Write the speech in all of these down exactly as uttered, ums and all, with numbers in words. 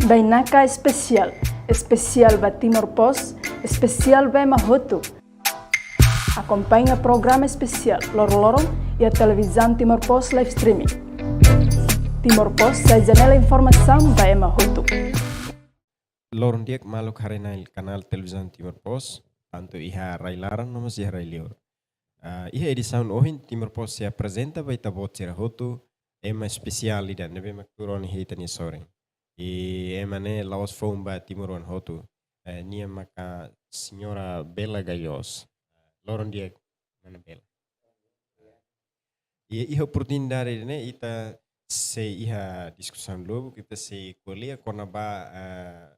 Bainaka espesiál, espesiál ba Timor Post, espesiál ba ema hotu. Akompaña programa espesiál loroloron iha Televizaun Timor Post live streaming. Timor Post sai janela informasaun ba ema hotu. Loron di'ak maluk haree-na'in kanál Televizaun Timor Post, tantu iha rai-laran no mós iha rai-liur. Ah, iha edisaun ohin Timor Post sei aprezenta ba ita-boot sira hotu ema espesiál ida ne'ebé mak tuur ona iha ita-nia sorin. I ema ne'e la'ós foun ba timoroan hotu. Eh, nia maka Señora Bela Galhós. Loron di'ak, mana Bela. I iha oportunidade ne'e ita sei iha diskusaun lubuk, ita sei ko'alia kona-ba, eh,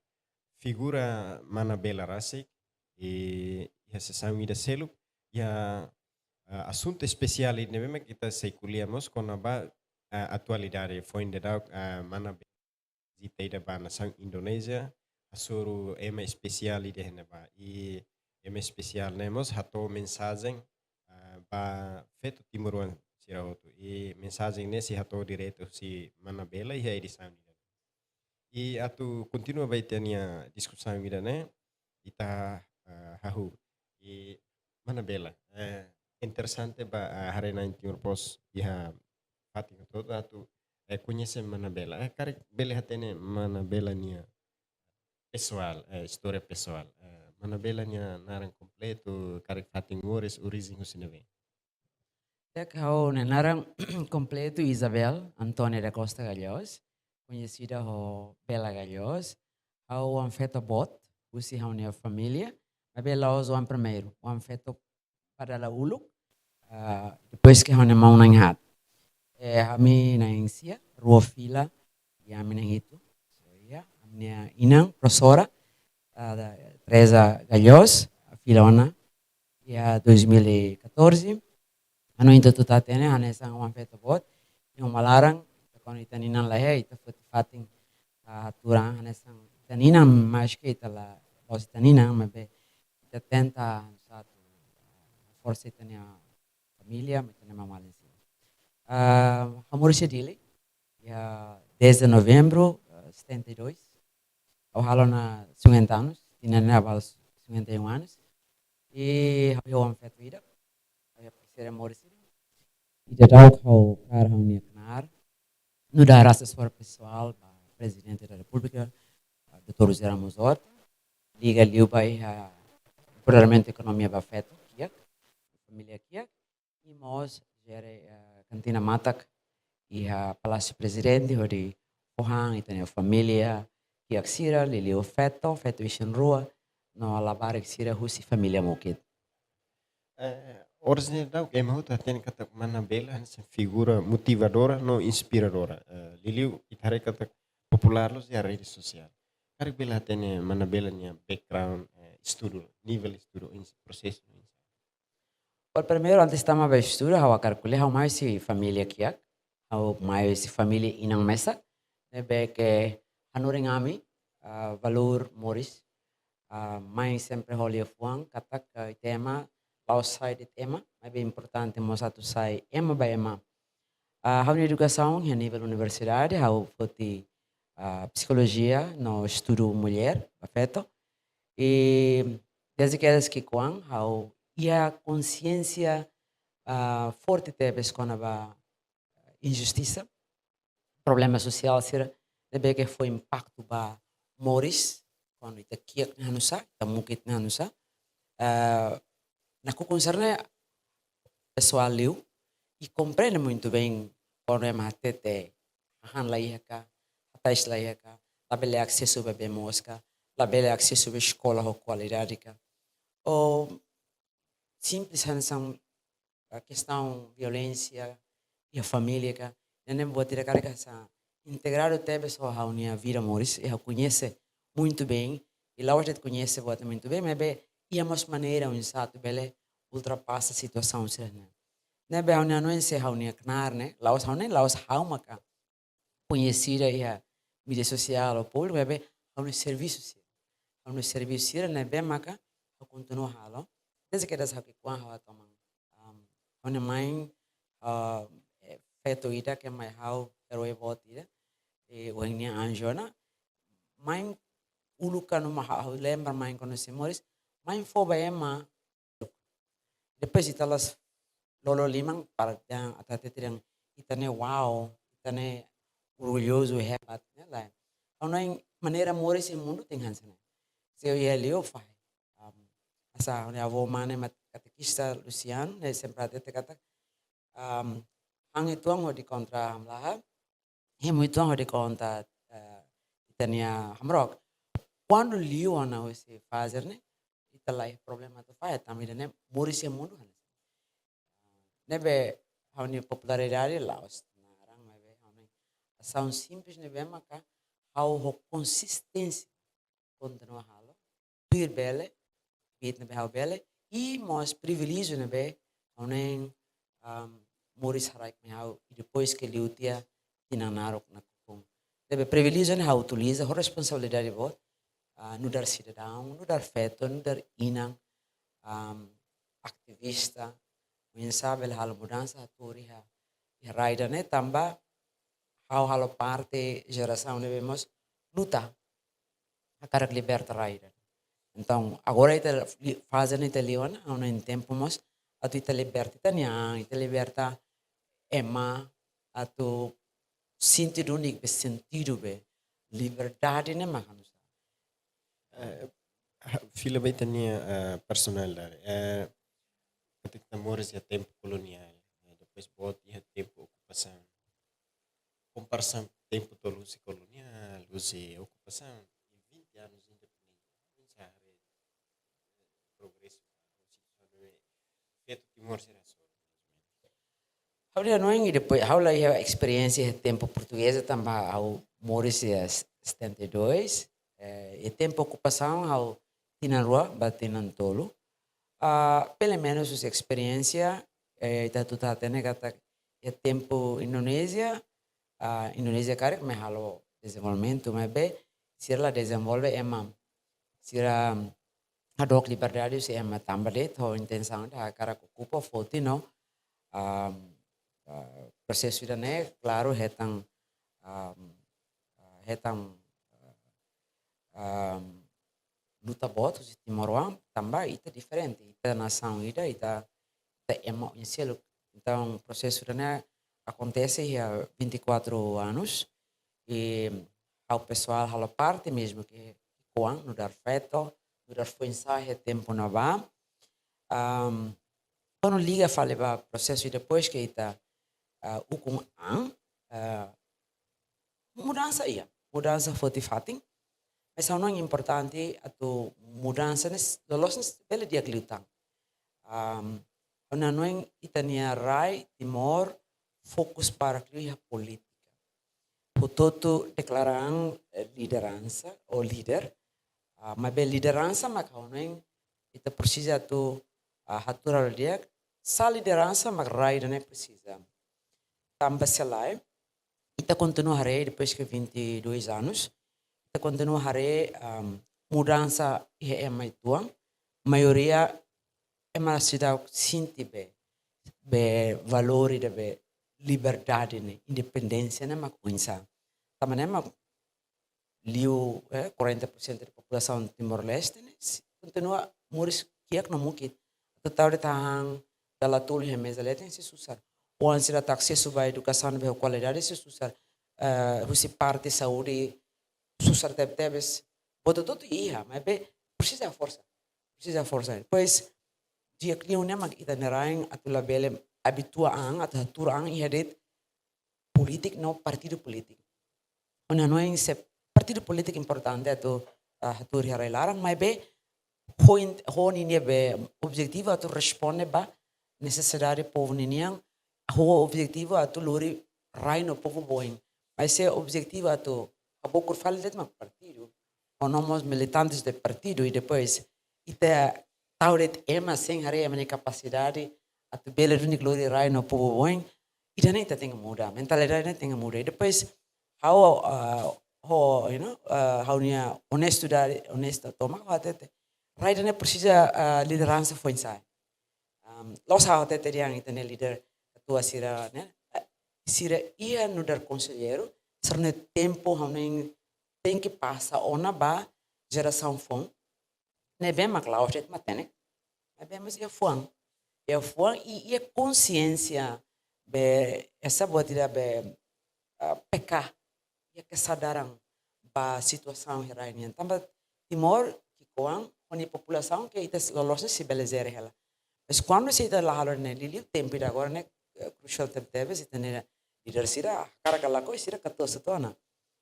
figura mana Bela rasik, i iha sesaun ida seluk, iha, eh, asuntu espesiál ida ne'ebé mak ita sei ko'alia mós kona-ba, eh, atualidade, foin daudauk, eh, mana Bela vizita ida ba nasaun Indonézia, hasoru ema espesiál ida iha ne'ebá. I ema espesiál ne'e mós hato'o mensajen, ah, ba feto timoroan sira hotu. I mensajen ne'e sei hato'o diretu husi mana Bela iha edisaun ida. I atu kontinua ba ita-nia diskusaun ida-ne'e, ita, ah, hahú. I mana Bela, eh, interesante ba, ah, haree-na'in Timor Post iha fatin hotu-hotu atu, eh, koñese mana Bela. Eh, karik bele hatene mana Bela nia pesoál, eh, istória pesoál. Eh, mana Bela nia naran kompletu, karik fatin moris, orijen husi ne'ebé. Di'ak, ha'u-nia naran kompletu Isabel Antónia da Costa Galhós, koñesida ho Bela Galhós. Ha'u oan feto boot husi ha'u-nia família, maibé la'ós oan primeiru, oan feto ba dala uluk, ah, depois ke ha'u-nia maun na'in-haat. Eh, ami na'in-sia, rua fila, i ami na'in-hitu. So, ya, ami-nia inan, profesora, ah, da, Teresa Galhós, fila ona iha dois mil e catorze. Ha'u-nia inan tuta hatene, hanesan oan feto boot, iha uma laran, kuandu ita-nia inan laiha, ita foti fatin, ah, atu raan, hanesan ita-nia inan, maske ita la, la'ós ita-nia inan, maibé ita tenta, atu, ah, forsa ita-nia família, ita-nia maun-alin sira. Ah, ha'u moris iha Dili, iha dez de novembro, ah, setenta e dois. Ha'u halo ona cinquenta anos, tinan ne'e ha'u halo cinquenta e um anos. I ha'u iha oan feto ida, ha'u iha parseira moris ida. I daudauk ha'u hakarak ha'u-nia knaar nu'udar rasik esforsu pesoál ba Prezidente da Repúblika, ah, doutór José Ramos Horta, liga liu ba iha empoderamentu ekonomia ba feto kiak, família kiak, i mós jere, eh, kantina matak iha Palásiu Prezidente, hodi fó han ita-nia família kiak sira, liuliu feto, feto isin-rua, no labarik sira husi família mukit. Eh, oras ne'e daudauk ema hotu hatene katak mana Bela hanesan figura motivadora no inspiradora. Eh, liuliu ita haree katak populár loos iha rede sosiál. Karik bele hatene mana Bela nia background, eh, estudu, nivel estudu, ins-, prosesu. Well, primeiru, antes tama ba estudu, ha'u hakarak ko'alia, ha'u mai husi família kiak, ha'u mai husi família inan mesak, ne'ebé ke hanorin ami, ah, valór moris, ah, mai sempre ho liafuan, katak, ah, ita ema, la'ós sai de'it ema, maibé importante mós atu sai ema ba ema. Ah, ha'u-nia edukasaun iha nivel universidade, ha'u foti, ah, psikolojia no estudu mulher, ba feto. I dezde kedas ki'ikoan, ha'u iha konsiénsia, ah, forte tebes kona-ba injustisa, problema sosiál sira, ne'ebé ke fó impaktu ba moris, kuandu ita kiak ne'e hanusá, ita mukit ne'e hanusá. Eh, nakukun sira-ne'e pesoál liu, i komprende muitu bein, kuandu ema hatete, hahán laiha ka, hatais laiha ka, labele asesu ba bee moos ka, labele asesu ba eskola ho kualidade ka. Ou simples hanesan, ah, kestaun violénsia iha família ka. Ne'e buat ida karik hanesan integradu tebes ho ha'u-nia vida moris, i ha'u koñese muitu bein, i la'ós de'it koñese buat muitu bein, maibé iha mós maneira oinsá atu bele ultrapasa situasaun sira-ne'e. Ne'ebé ha'u-nia hanoin se ha'u-nia knaar ne'e, la'ós ha'u ne'e, la'ós ha'u maka koñesida iha média sosiál ou públiku, maibé ha'u-nia servisu sira. Ha'u-nia servisu sira ne'ebé maka ha'u kontinua halo. Dezde kedas ha'u ki'ikoan ha'u toman. Um, ha'u-nia main, um, eh, feto ida ke mai ha'u, herói boot ida. Eh, ohin nia anjo ona. main uluk kuandu ha'u lembra main kuandu sei moris, main fó ba ema. Depois ita la'ós lolo liman para dehan atu hatete dehan ita ne'e wow, ita ne'e orgulhozu, hebat, ne'e lae. Ha'u hanoin maneira moris iha mundu tenke hanesan ne'e. Se iha liu fai. Um, hanesan ha'u-nia avó mane mak katekista Luciano, ne'e sempre hatete katak, um, han uitoan hodi kontra hamlaha, hemu uitoan hodi kontra, eh, ita-nia hamrook. Kuandu liu ona husi faze ne'e, ita la iha problema atu fai, tanba ida-ne'e moris iha mundu hanesan. Ne'ebé ha'u-nia popularidade la'ós naran, maibé ha'u-nia asaun simples ne'ebé maka ha'u ho konsisténsia kontinua halo, tuir bele, tuir ne'ebé ha'u bele, i mós priviléjiu ne'ebé ha'u-nia, um, moris haraik mai ha'u, i depois ke liu tiha tinan naruk nakukun. Ne'ebé priviléjiu ne'e ha'u utiliza ho responsabilidade boot, ah, nu'udar sidadaun, nu'udar feto, nu'udar inan, um, ativista, oinsá bele halo mudansa hatuur iha, iha rai ida-ne'e tanba ha'u halo parte jerasaun ne'ebé mós luta hakarak liberta rai ida. Entaun, agora ita li-, faze ne'e ita liu ona, ha'u hanoin tempu mós atu ita liberta ita-nia an, ita liberta ema, atu sente duni be sentidu be liberdade ne'e mak ha'u hanoin. Eh, ha-, fila ba ita-nia, eh, personalidade. Eh, ketika moris iha tempu koloniál, eh, depois boot iha tempu okupasaun. Komparasaun tempu tolu husi koloniál, husi okupasaun, i vinte anos independente. Oinsá haree, eh, progresu, situasaun ne'e, feto Timor sira hasoru. Ha'u-nia hanoin i depois ha'u la iha esperiénsia iha tempu portugeza tanba ha'u moris iha setenta e dois, eh, iha tempu okupasaun ha'u tinan rua ba tinan tolu. Ah, pelumenus husi esperiénsia, eh, ita hotu hatene katak iha tempu Indonézia, ah, Indonézia karik mai halo dezenvolvimentu, maibé sira la dezenvolve ema. Sira hadook liberdade husi ema tanba de'it ho intensaun ida hakarak okupa, foti no, um, uh, prosesu ida-ne'e, klaru, hetan, um, uh, hetan, uh, um, luta boot husi timoroan, tanba ita diferente, ita nasaun ida, ita, ita ema oin seluk. Entaun, prosesu ida-ne'e akontese iha vinte e quatro anos, i ha'u pesoál halo parte mezmu ke ki'ikoan, nu'udar feto, nu'udar foin-sa'e iha tempu ne'ebá. Um, kuandu liga fali ba prosesu i depois ke ita, ah, ukun an, ah, mudansa iha, mudansa foti fatin, mas ha'u hanoin importante atu mudansa ne'e s-, loloos ne'e s-, bele di'ak liután. Um, ha'u hanoin ita-nia rai Timor fokus barak liu iha polítika. Hotu-hotu deklara an, eh, lideransa ou líder. Ah, maibé lideransa mak ha'u hanoin ita presiza atu, ah, hatuur halo di'ak, sá lideransa mak rai ida-ne'e presiza. Tanba se lae, ita kontinua haree depois ke vinte e dois anos, ita kontinua haree, um, mudansa iha ema uitoan, maioria ema seidauk sente be, be valór ida be liberdade ne'e, independénsia ne'e mak oinsá. Tanba ne'e mak liu, eh, quarenta por cento da populasaun Timor-Leste ne'e, si-, kontinua moris kiak no mukit. Atu tau de'it hahán dala tolu iha meza leten sei susar. Oan sira la asesu ba edukasaun be ho kualidade sei susar. Eh, husi parte saúde susar tebetebes. Buat hotu-hotu iha, maibé presiza forsa. Presiza forsa. Depois, di'ak liu ne'e mak ita-nia rain atu labele abitua an, atu hatuur an iha de'it polítiku no partidu polítiku. Ha'u hanoin se partidu polítiku importante atu, ah, hatuur iha rai laran, maibé ho in-, ho ninia be objetivu atu responde ba nesesidade povu ninian, ho objetivu atu lori rai no povu ba oin. Mas se objetivu atu habokur fali de'it mak partidu, ho nomós militantes de partidu, i depois ita tau de'it ema sein haree ema nia kapasidade atu bele duni lori rai no povu ba oin, ida-ne'e ita tenke muda, mentalidade ne'e tenke muda. I depois, ha'u, ah, ho, you know, ah, ha'u-nia onestidade, onesta tomak ha'u hatete. Rai ida-ne'e presiza, ah, lideransa foin-sa'e. Um, la'ós ha'u hatete dehan ita-nia líder atuál sira ne'e, eh, sira iha nu'udar konselleiru, sira-nia tempu ha'u hanoin tenke pasa ona ba jerasaun foun ne'ebé mak la'ós de'it matenek, maibé mós iha fuan. Iha fuan i iha konsiénsia be esa buat ida be, ah, peka iha kesadaran ba situasaun iha rai nian. Tanba Timor ki'ikoan ho nia populasaun ke ita loloos ne'e sei bele jere hela. Mas kuandu se ita la halo ne'e liuliu tempu ida agora ne'e, eh, krusiál tebetebes, ita-nia líder sira hakarak ka lakohi sira katuas uitoan ona.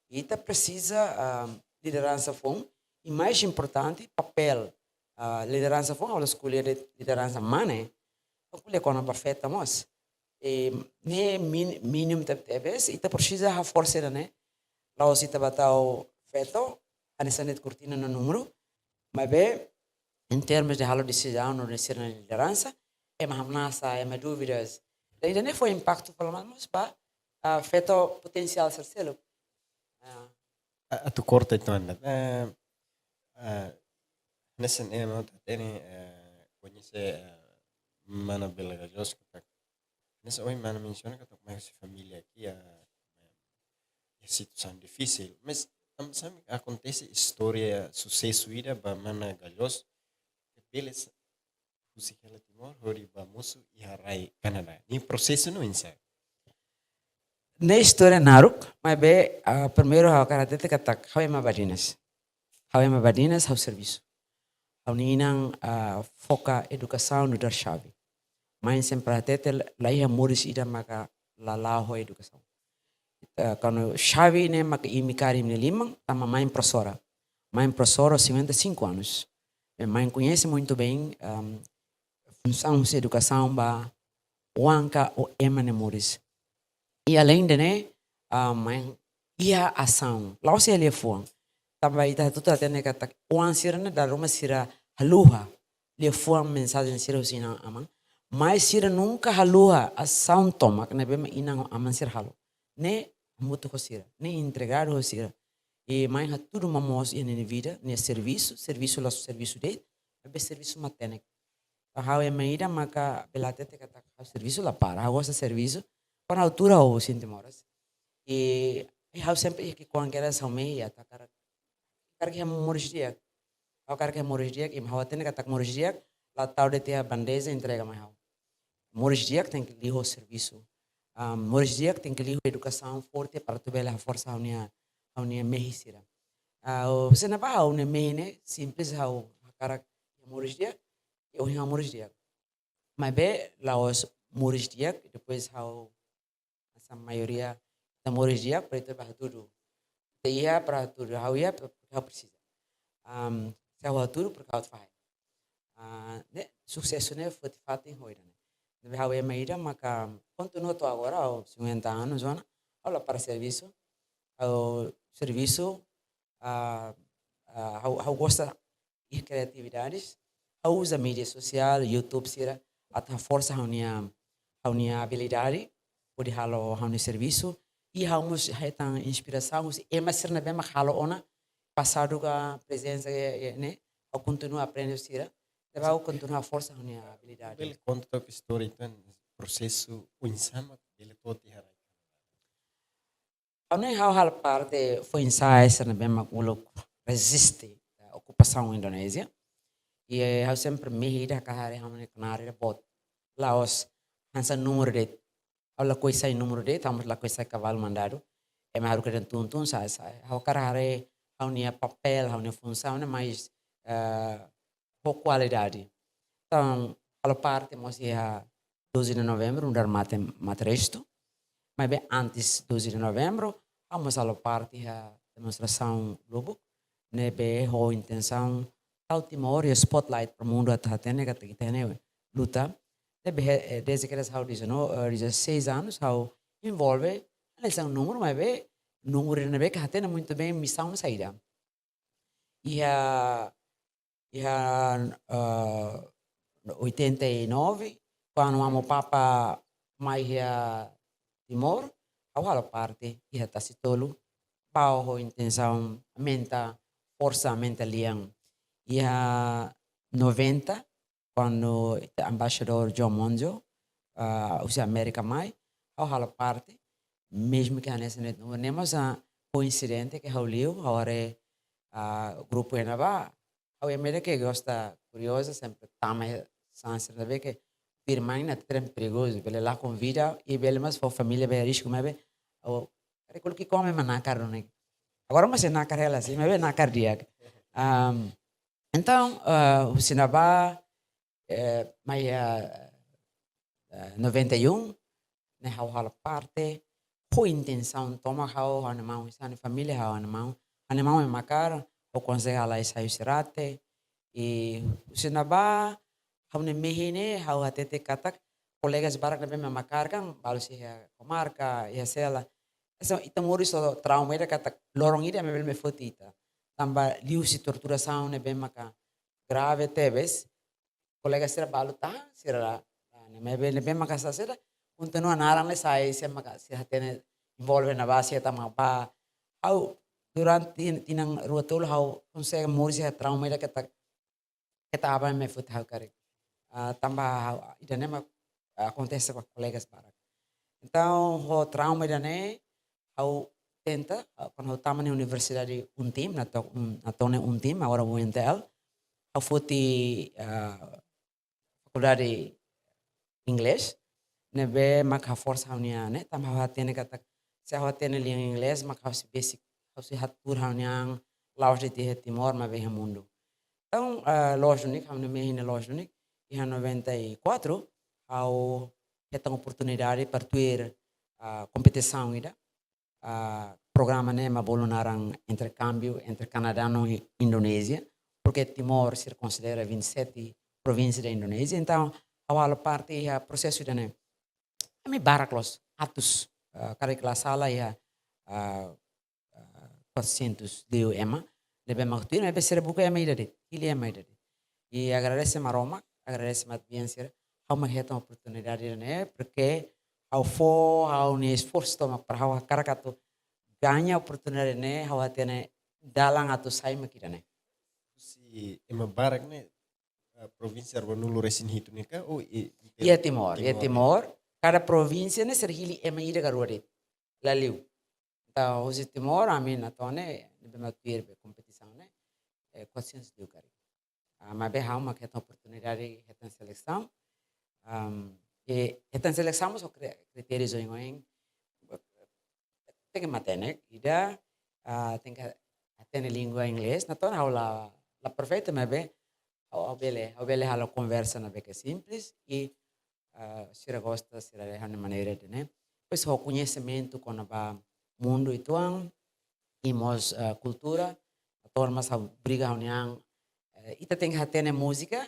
Ita presiza, ah, lideransa foun, i mais importante, papél, ah, lideransa foun, ha'u la ko'alia de'it lideransa mane, ha'u ko'alia kona-ba feto mós. E, ne'e min-, mínimu tebetebes, ita presiza haforsa ida-ne'e, la'ós ita ba tau feto hanesan de'it kortina no númeru, maibé, em termos de halo desizaun no de sira-nia lideransa, ema hamnasa, ema dúvidas. Dan ida-ne'e fó impaktu, pelumenus, ba, ah, feto potensiál sira seluk. Ah. Ah, atu korta uitoan ona. Eh, eh, hanesan ema hotu hatene, eh, koñese, eh, mana Bela Galhos katak. Hanesan ohin mana mensiona katak mai husi família kiak, ah, iha situasaun difisil. Mas tanba sá mak akontese istória susesu ida ba mana Galhos, ke bele sa-, husik hela Timor hodi ba mosu iha rai Kanadá. Nia prosesu ne'e oinsá? Ne'e istória naruk, maibé, ah, primeiru ha'u hakarak hatete katak ha'u ema badinas. Ha'u ema badinas, ha'u servisu. Ha'u-nia inan, ah, foka edukasaun nu'udar xave. Mãe sempre hatete la iha moris ida maka la la'o ho edukasaun. Eh, kuandu xave ne'e maka imi kaer iha imi-nia liman, tanba mãe profesora. Mãe profesora cinquenta e cinco anos. E mãe koñese muito bem, ehm, funsaun husi edukasaun ba oan ka ema nia moris. I além de ne'e, ah, mãe iha asaun. La'ós iha liafuan. Tanba ita hotu hatene katak oan sira ne'e dala ruma sira haluha liafuan, mensajen sira husi inan-aman. Mas sira nunka haluha asaun tomak ne'ebé mak inan ho aman sira halo. Ne'e hamutuk ho sira, ne'e entregadu ho sira. I mãe hatudu momoos iha nia vida, nia servisu, servisu la'ós servisu de'it, maibé servisu matenek. Ha'u ema ida maka bele hatete katak ha'u servisu la para, ha'u gosta servisu, para altura ha'u sente moras. I, i ha'u sempre iha ki'ikoan kedas ha'u mehi atu hakarak, hakarak iha moris di'ak. Ha'u hakarak iha moris di'ak, i ha'u hatene katak moris di'ak la tau de'it iha bandeja entrega mai ha'u. Moris di'ak tenke liu ho servisu. Ah, moris di'ak tenke liu ho edukasaun forte para atu bele haforsa ha'u-nia, ha'u-nia mehi sira. Ah, o, se na ba ha'u-nia mehi ne'e simples, ha'u hakarak iha moris di'ak, i ohin ha'u moris di'ak. Maibé la'ós moris di'ak, depois ha'u, hanesan maioria, ita moris di'ak para ita bá hatudu. Ita iha para hatudu, ha'u iha pa-, ha'u presiza. Am, se ha'u hatudu, para ha'u atu fahe. Ah, ne'e, susesu ne'e foti fatin ho ida-ne'e. Ne'ebé ha'u ema ida maka kontinua to'o agora, ha'u cinquenta anos ona, ha'u la para servisu, ha'u servisu, ah, ah, ha'u, ha'u gosta iha kreatividades, ha'u uza média sosiál, YouTube sira, atu haforsa ha'u-nia, ha'u-nia abilidade, hodi halo ha'u-nia servisu, i ha'u mós hetan inspirasaun husi ema sira ne'ebé mak halo ona, pasadu ka prezensa, eh, eh, ne'e, ha'u kontinua aprende sira, ne'ebé ha'u kontinua haforsa ha'u-nia abilidade. Bele konta tok istória, entaun, prosesu oinsá mak bele to'o iha rai. Ha'u ne'e ha'u halo parte foin-sa'e sira ne'ebé mak uluk reziste, eh, okupasaun Indonézia. I, eh, ha'u sempre mehi ida hakarak haree ha'u-nia knaar ida boot. La'ós hanesan númeru de'it. Ha'u lakohi sai númeru de'it, ha'u mós lakohi sai kavalu mandadu. Ema haruka dehan tun-tun, sa'e, sa'e. Ha'u hakarak haree ha'u-nia papél, ha'u-nia funsaun ne'e mais, eh, ho kualidade. Entaun, halo parte mós iha doze de Novembro, nu'udar mate, mate restu. Maibé antes doze de Novembro, ha'u mós halo parte iha demonstrasaun lubuk, ne'ebé ho intensaun tau Timor iha spotlight para mundu atu hatene katak ita iha ne'e luta. Ne'ebé, eh, desde kedas ha'u dezanove, eh, dezasseis anos, ha'u envolve, hanesan númeru, maibé númeru ne'ebé ke hatene muito bem misaun saida. Iha, iha, eh, oitenta e nove, kuandu Amu Papa mai iha Timor, ha'u halo parte iha Tasitolu, ba ho intensaun aumenta forsa, aumenta lian. Iha noventa, kuandu ita embaixadór John Monjo, ah, husi Amérika mai, ha'u halo parte, mezmu ke hanesan ne'e, ne'e mós, ah, koinsidente ke ha'u liu, ha'u haree, ah, grupu iha ne'ebá, ha'u ema ida ke gosta kuriozu, sempre tama iha sasán ne'ebé ke firman na trem perigozu, bele la konvida, i bele mós fó família ba risku, maibé, o, kare kulu ke kome ema nakar duni. Agora mós sei nakar hela, sin, maibé nakar di'ak. Am, entaun, ah, husi ne'ebá, eh, mai, ah, eh, noventa e um, ne'e ha'u halo parte, ho intensaun tomak ha'u, ha'u-nia maun, ha'u-nia família, ha'u-nia maun, ha'u-nia maun ema maka'as, ha'u konsege halai sai husi rate, i husi ne'ebá, ha'u-nia mehi ne'e, ha'u hatete katak, kolegas barak ne'ebé ema maka'as kan, balu sei iha komarka, iha sela. Esa ita moris ho trauma ida katak, loron ida ema bele mai foti ita. Tanba liuhusi torturasaun ne'ebé maka grave tebes, kolega sira balu tahan, sira la, la, ne'ebé, ne'ebé maka sa sira, kontinua naran ne'e sai, sira maka sira hatene envolve iha ne'ebá, sira tama ba. Ha'u, durante tin-, tinan rua tolu ha'u konsege moris iha trauma ida katak, katak aban mai foti ha'u karik. Ah, tanba ha'u, ida-ne'e mak, ah, akontese ba kolegas barak. Entaun, ho trauma ida-ne'e, ha'u tenta, ah, kuandu ha'u tama iha Universidade UNTIM, natoon, natoon UNTIM, agora U N T L, ha'u foti, ah, fakuldade inglés, ne'ebé mak haforsa ha'u-nia, ne'e, tanba ha'u hatene katak, se ha'u hatene lian inglés, mak ha'u sei besik, ha'u sei hatuur ha'u-nia an, la'ós de'it iha Timor, maibé iha mundu. Entaun, ah, loos duni, ha'u-nia mehi ne'e loos duni, iha noventa e quatro, ha'u hetan oportunidade para tuir, ah, kompetisaun ida, ah, programa ne'e ema bolu naran interkámbiu entre Kanadá no Indonézia, porque Timor sira konsidera vinte e sete provínsia da Indonézia, entaun, ha'u halo parte iha prosesu ida-ne'e. Ami barak loos, atus, ah, karik la sala iha, ah, ah, quatrocentos liu ema, ne'ebé mak tuir, ne'ebé sira buka ema ida de'it, hili ema ida de'it. I agradese Maromak, agradese matebian sira, ha'u mak hetan oportunidade ne'e, porque ha'u fó ha'u-nia esforsu tomak para ha'u hakarak atu gaña oportunidade ne'e, ha'u hatene dalan atu sai mak ida-ne'e. Husi ema barak ne'e, eh, provínsia ruanulu resin hitu ne'e ka? Ou i-, Iha Timor, iha Timor, Timor. Kada provínsia ne'e sira hili ema ida ka rua de'it. La liu. Entaun, husi Timor, ami natoon ne'e, ne'ebé mak tuir be kompetisaun ne'e, eh, quatrocentos liu karik. Ah, maibé ha'u mak hetan oportunidade hetan selesaun. Am, i hetan selesaun mós ho kri-, kritériu oioin. Tenke matenek, ida, ah, tenke hatene língua inglés, natoon ha'u la, la perfeitu, maibé ha'u, ha'u bele, ha'u bele halo konversa ne'ebé ke simples, i, ah, sira gosta, sira haree ha'u-nia maneira ida-ne'e. Depois ho koñesimentu kona-ba mundu uitoan, i mós, ah, kultura, atu mós ha'u obriga ha'u-nia an, eh, ita tenke hatene múzika,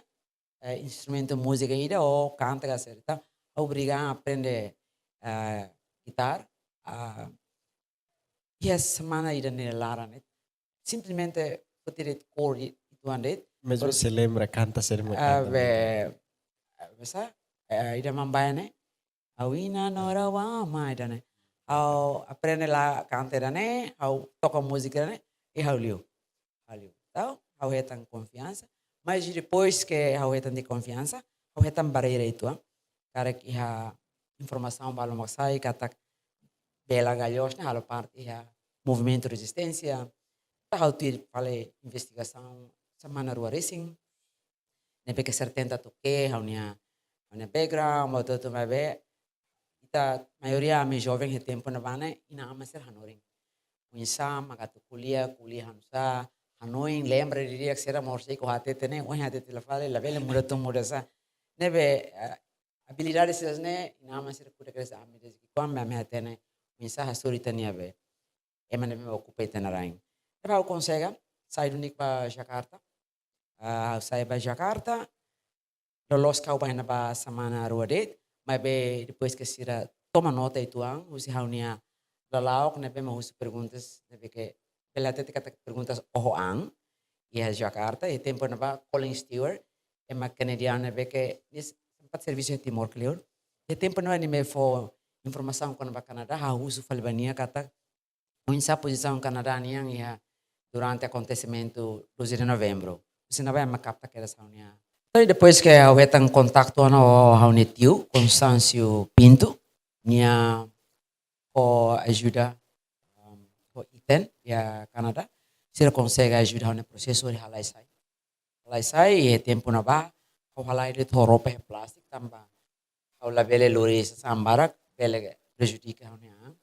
eh, instrumentu múzika ida ou kanta ka sira. Entaun, ha'u obriga an aprende, eh, gitarra, ah, iha semana ida nia laran ne'e. Simplesmente foti de'it kór i-, uitoan de'it. Mesmu Terus se lembra kanta sira mak ah, kanta be, ne'e. Ah, bisa, eh, ida Mambae ne'e. Ha'u inan no ha'u-nia amá ida-ne'e. Ha'u aprende la kanta ida-ne'e, ha'u toka múzika ida-ne'e, i ha'u liu. Ha'u liu. Entaun, ha'u hetan konfiansa. Mas depois ke ha'u hetan tiha konfiansa, ha'u hetan barreira uitoan. Karik iha informasaun balu mak sai, katak Bela Galhos ne'e halo parte iha movimentu rezisténsia. Entaun ha'u tuir fali investigasaun semana rua resin. Ne'ebé ke sira tenta tuke ha'u-nia, ha'u-nia background, ha'u tutu, maibé ita maioria ami joven iha tempu ne'ebá ne'e, inan-aman sira hanorin. Oinsá mak atu ko'alia, ko'alia hanusá, hanoin, lembra didi'ak sira moris iha, ko hatete ne'e, ohin hatete la fali, labele muda tun muda sá. Ne'ebé, eh, abilidade sira ne'e, inan-aman sira kuda kedas ami dezde ki'ikoan, ami hatene, oinsá hasoru ita-nia be ema ne'ebé okupa ita-nia rain. Ne'ebé ha'u konsege sai duni ba Jakarta. Ah, ha'u sai ba Jakarta. Loloos ha'u ba iha ne'ebá semana rua de'it. Maibé depois ke sira toma nota uitoan, husi ha'u-nia lala'ok ne'ebé mak husu perguntas, ne'ebé ke bele hatete katak perguntas oho an. Iha Jakarta, iha tempu ne'ebá Colin Stewart, ema kanadianu ne'ebé ke nia sempat servisu iha Timor kleur. Iha tempu ne'ebá nia mai fó informasaun kona-ba Kanadá, ha'u husu fali ba nia katak oinsá pozisaun Kanadá nian iha durante akontesimentu doze de Novembro. Husi ne'ebá ema kapta kedas ha'u-nia. Entaun depois ke ha'u hetan kontaktu ona ho ha'u-nia tiu, Constâncio Pinto, nia ho ajuda, um, ho i-, kapten iha Kanadá, sira konsege ajuda ha'u-nia prosesu hodi halai sai. Halai sai, iha tempu ne'ebá, ha'u halai de'it ho roupa iha plástiku tanba ha'u labele lori sasán barak, bele prejudika ha'u-nia an.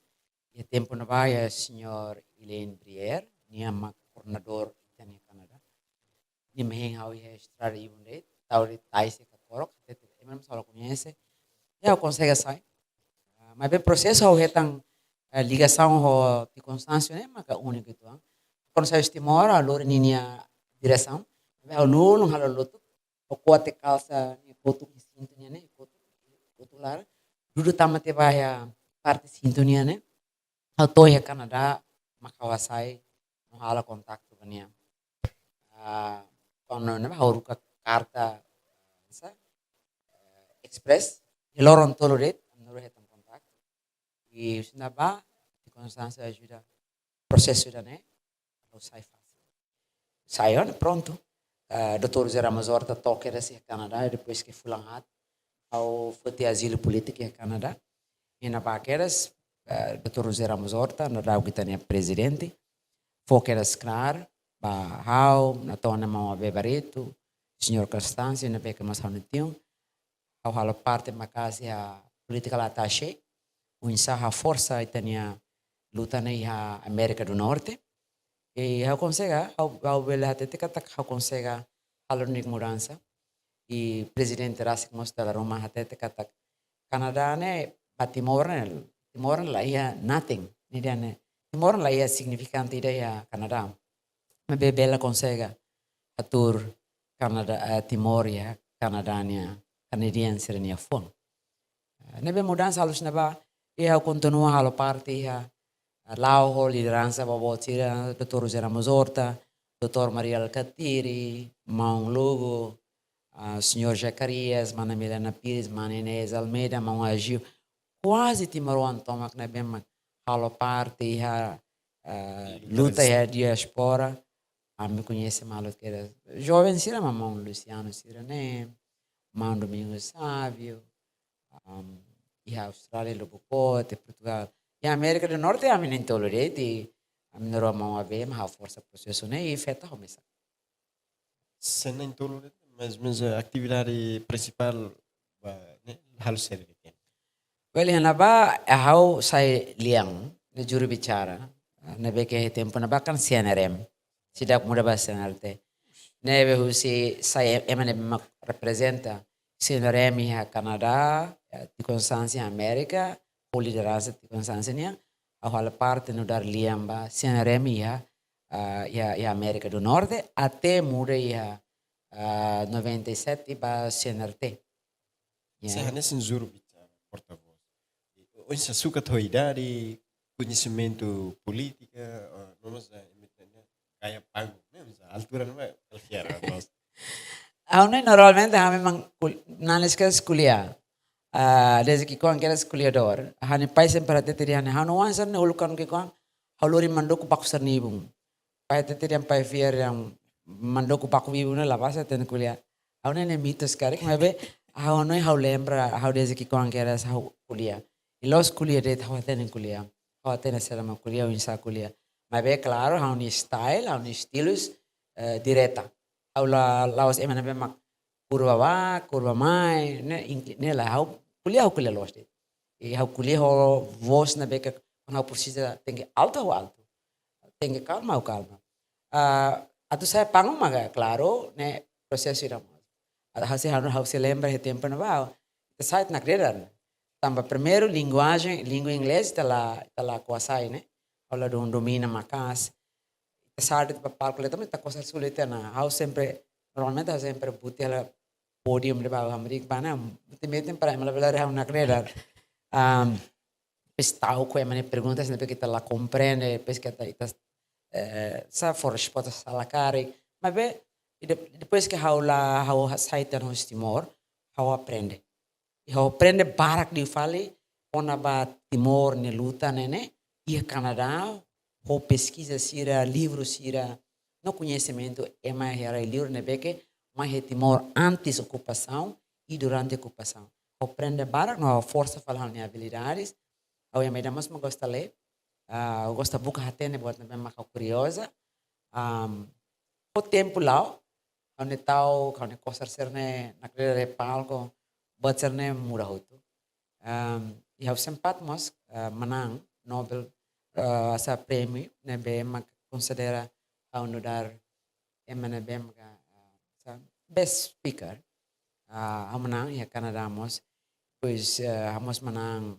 Iha tempu ne'ebá, iha señór Elaine Brière, nia mak koordenadór ita-nia Kanadá. Nia mak hein ha'u iha estrada ibun de'it, tau de'it tais iha kakorok, hatete, ema mós la koñese. Ha'u konsege sai. Ah, maibé prosesu ha'u hetan, eh, ligasaun ho Tio Constâncio ne'e maka úniku uitoan. Kuandu sai husi Timor, ha'u lori ninia diresaun. Maibé ha'u lulun halo lotu, ha'u ko'a tiha kalsa nia kotuk, sintu nian ne'e, kotuk, kotuk laran. Dudu tama tiha ba iha parte sintu nian ne'e. Ha'u to'o iha Kanadá, mak ha'u hasai, no halo kontaktu ba nia. Ah, kuandu ne'ebá ha'u haruka karta, sa, eh, express, iha loron tolu de'it, ami na'in-rua hetan kontaktu. I husi ne'ebá, Tio Constâncio ajuda prosesu ida-ne'e, ha'u sai fasil. Sai ona, prontu. Eh, doutór José Ramos Horta to'o kedas iha Kanadá, depois ke fulan haat, ha'u foti azilu polítiku iha Kanadá. Iha ne'ebá kedas, eh, doutór José Ramos Horta, nu'udar ita-nia prezidente, fó kedas klaru ba ha'u, no to'o ha'u-nia maun Abé Barreto, señór Constâncio, ne'ebé ke mós ha'u-nia tiun, ha'u halo parte maka'as iha political attaché, oinsá haforsa ita-nia luta ne'e iha Amérika do Norte. I ha'u konsege, ha'u, ha'u bele hatete katak ha'u konsege halo nia mudansa. I prezidente rasik mós dala ruma hatete katak Kanadá ne'e, ba Timor ne'e, Timor ne'e la iha nothing, ne'e dehan ne'e. Timor ne'e la iha signifikante ida iha Kanadá. Maibé bele konsege hatuur Kanadá, eh, Timor iha Kanadá nia, Canadian sira-nia fuan. Eh, ne'ebé mudansa halo husi ne'ebá, i ha'u kontinua halo parte iha, eh, la'o ho lideransa boboot sira, doutór José Ramos Horta, doutór Mari Alkatiri, maun Lugo, ah, señór Zacarias, mana Milena Pires, mana Inês Almeida, maun Agio, kuaze timoroan tomak ne'ebé mak halo parte iha, eh, luta iha diáspora, ami koñese malu kedas. Joven sira mak maun Luciano sira ne'e, maun Domingos Sávio, am, iha Austrália, Lobo Kote, Portugal. Iha Amérika do Norte, ami na'in-tolu de'it, ami na'in-rua maun Abé mak haforsa prosesu ne'e, i feto ha'u mesak. Se na'in-tolu de'it, mais ou menos, eh, atividade prinsipál ba, ne'e, halo saida de'it? Well, iha ne'ebá, eh, ha'u sai lian, ne'e juru bicara, ne'ebé ke tempu ne'ebá kan C N R M, seidauk muda ba C N R T. Ne'ebé husi sai ema ne'ebé mak reprezenta C N R M iha Kanadá, eh, Tio Constâncio iha Amérika, ho lideransa Tio Constâncio nian, ha'u halo parte nu'udar lian ba C N R M iha, ah, iha, iha Amérika do Norte, até muda iha, ah, noventa e sete ba C N R T. Ya. Se hanesan juru bicara, porta-voz. Oinsá sukat ho idade, koñesimentu polítika, ah, no mós, ah, gaya panggung, ne'e, mós altura ne'e mak kualkér, ah, mós. Ha'u ne'e normalmente ha'u memang kul-, nanis kedas ko'alia. Ah, desde ki'ikoan kedas ko'aliadór. Ha'u-nia pai sempre hatete dehan, ha'u-nia oan sira ne'e uluk kuandu ki'ikoan, ha'u lori mandoku baku sira-nia ibun. Pai hatete dehan, pai fiar dehan mandoku baku ibun ne'e la basa hatene ko'alia. Ha'u ne'e, ne'e mitos karik, maibé ha'u hanoin ha'u lembra, ha'u desde ki'ikoan kedas ha'u ko'alia. I la'ós ko'alia de'it ha'u hatene ko'alia. Ha'u hatene saida mak ko'alia, oinsá ko'alia. Maibé klaru, ha'u-nia style, ha'u-nia estilu, eh, direta. Ha'u la, la'ós ema ne'ebé mak kurva bá, kurva mai, ne'e, inkli-, ne'e lae, ha'u ko'alia, ha'u ko'alia loos de'it. I ha'u ko'alia ho vós ne'ebé ke, kuandu ha'u presiza tenke altu, ha'u altu. Tenke kalma, ha'u kalma. Ah, atu sa'e panggung maka, klaru, ne'e prosesu ida mós. Atu ha'u sei, ha'u sei lembra iha tempu ne'ebá, ita sa'e nakdedar. Tanba primeiru linguajen, língua inglés, ita la, ita la kuasai, ne'e. Ha'u la dom-, domina maka'as. Ita sa'e de'it ba palku, ita, ita kuasai sulit tiha ona. Ha'u sempre, normalmente ha'u sempre buti hela pódium de'it ba hamriik ba ne'e, buti metin para ema labele haree ha'u nakdedar. Am, depois ta'uk ho ema nia perguntas ne'ebé ke ita la komprende, depois ke ita, ita, eh, sá fó resposta sala karik. Maibé, i de-, depois ke ha'u la, ha'u sai tiha ona husi Timor, ha'u aprende. I ha'u aprende barak liu fali, kona-ba Timor nia luta ne'e, ne'e, iha Kanadá, ho peskiza sira, livru sira, no koñesimentu ema iha rai-liur ne'ebé ke mai iha Timor antes okupasaun i durante okupasaun. Ha'u aprende barak, no ha'u forsa fali ha'u-nia abilidades. Ha'u ema ida mós mak gosta lee. Ah, ha'u gosta buka hatene buat ne'ebé mak ha'u kurioza. Am, ho tempu la'o, ha'u-nia ta'uk, ha'u-nia kosar sira-ne'e, nakdedar iha palku, buat sira-ne'e muda hotu. Am, i ha'u sempat mós, ah, manán Nobel, ah, hanesan prémiu ne'ebé mak konsidera ha'u nu'udar ema ne'ebé maka, ah, hanesan best speaker. Ah, ha'u manán iha Kanadá mós. Depois, ah, ha'u mós manán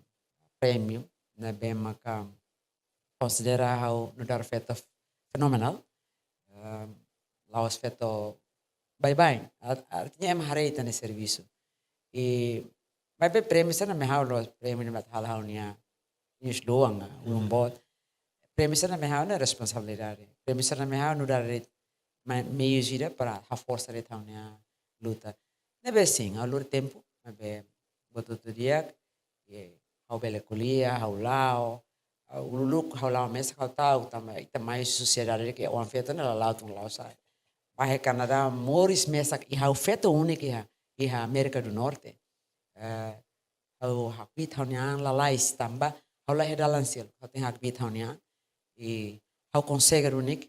prémiu ne'ebé maka konsidera ha'u nu'udar feto fenomenal. Ah, la'ós feto baibain. Art-, artinya ema haree ita-nia servisu. I maibé prémiu sira-ne'e mai ha'u la'ós prémiu ne'ebé mak halo ha'u-nia inis doang, ulun boot. Prémiu sira-ne'e mai ha'u ne'e responsabilidade. Prémiu sira-ne'e mai ha'u nu'udar de'it ma-, meius ida para haforsa de'it ha'u-nia luta. Ne'ebé sin, ha'u lori tempu, maibé buat hotu di'ak, i ha'u bele ko'alia, ha'u la'o, ha'u uluk, ha'u la'o mesak ha'u ta'uk, tanba ita mai sosiedade ke oan feto ne'e la la'o tun la'o sa'e. Ba iha Kanadá, moris mesak, i ha'u feto úniku iha, iha Amérika do Norte. Eh, ha'u hakbiit ha'u-nia an lalais tanba ha'u la iha dalan seluk, ha'u tenke hakbiit ha'u-nia an. I ha'u konsege duni,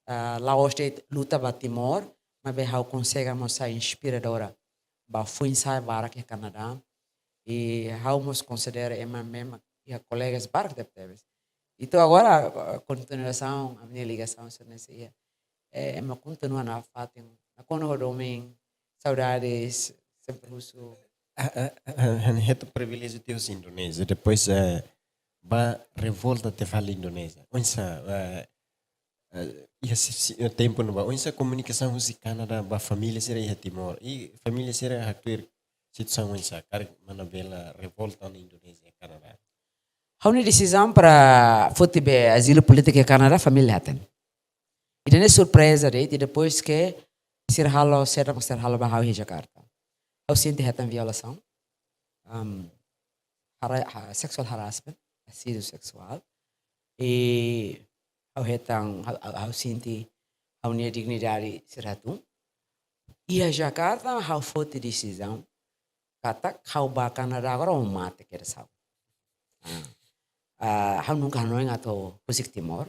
eh, la'ós de'it luta ba Timor, maibé ha'u konsege mós sai inspiradora ba foin-sa'e barak iha Kanadá. I ha'u mós konsidera ema ne'ebé mak iha kolegas barak tebetebes. I to'o agora, eh, kontinuasaun, ami-nia ligasaun sira-ne'e sei iha. Eh, ema kontinua nafatin, nakonu ho domin, saudades, sempre husu. Ah, ah, ah, ah, hetan priviléjiu tiha husi Indonézia, depois, eh, ba revolta tiha fali Indonézia. Oinsá, eh, eh, iha si, si, eh, tempu ne'ebá, oinsá komunikasaun husi Kanadá ba família sira iha Timor. I família sira haktuir situasaun oinsá, karik mana bele revolta ona Indonézia, Kanadá. Ha'u-nia desizaun para foti be azilu polítiku iha Kanadá, família hatene. Ida-ne'e surpreza de'it, i depois ke sira halo, sira mak sira halo ba ha'u iha Jakarta. Ha'u sente hetan violasaun. Am, hara-, ha-, sexual harassment, assédio sexual. I ha'u hetan, ha'u, ha'u, ha'u sente ha'u-nia dignidade sira tun. Iha Jakarta, ha'u foti desizaun katak ha'u ba Kanadá agora ou mate kedas ha'u. Ah. Ah, ha'u nunka hanoin atu husik Timor.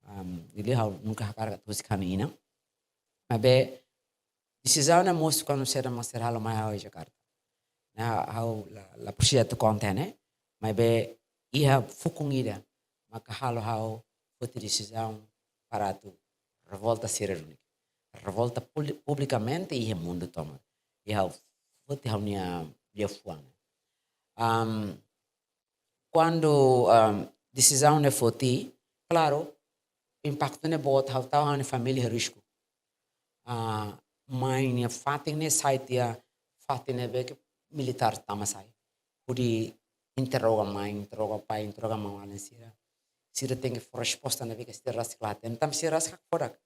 Am, ne'e ha'u nunka hakarak atu husik ha'u-nia inan. Maibé, desizaun ne'e mosu kuandu sira mak sira halo mai ha'u iha Jakarta. Ne'e ha'u la, la presiza atu konta ne'e, maibé iha fukun ida maka halo ha'u foti desizaun para atu revolta sira duni. Revolta publi-, publikamente iha mundu tomak. I ha'u foti ha'u-nia liafuan. Am, kuandu, am, desizaun ne'e foti, klaru, impaktu ne'e boot, ha'u tau ha'u-nia família risku. Ah, mai nia fatin ne'e sai tiha fatin ne'ebé ke militár tama sai. Hodi interroga mai, interroga pai, interroga maun-alin sira. Sira tenke fó resposta ne'ebé ke sira rasik la hatene. Tanba sira rasik hakfodak.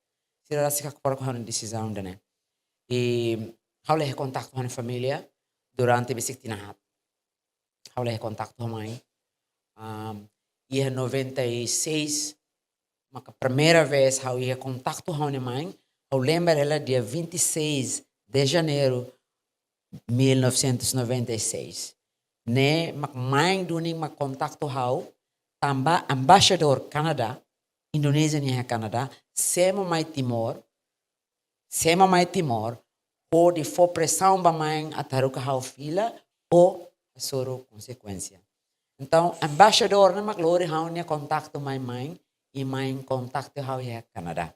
Sira rasik hakfodak ho ha'u-nia desizaun ida-ne'e. I ha'u la iha kontaktu ho ha'u-nia família durante besik tinan haat. Ha'u la iha kontaktu ho mai. Am, iha noventa e seis, maka primeira vez ha'u iha kontaktu ho ha'u-nia mai, ha'u lembra hela dia vinte e seis de janeiro mil novecentos e noventa e seis. Ne'e mak mai duni mak kontaktu ha'u, tanba embaixadór Kanadá, Indonézia nian iha Kanadá, semo mai Timor, semo mai Timor, hodi fó presaun ba mai atu haruka ha'u fila ou hasoru konsekuénsia. Entaun, embaixadór ne'e mak lori ha'u-nia kontaktu mai mai, i mai kontaktu ha'u iha Kanadá.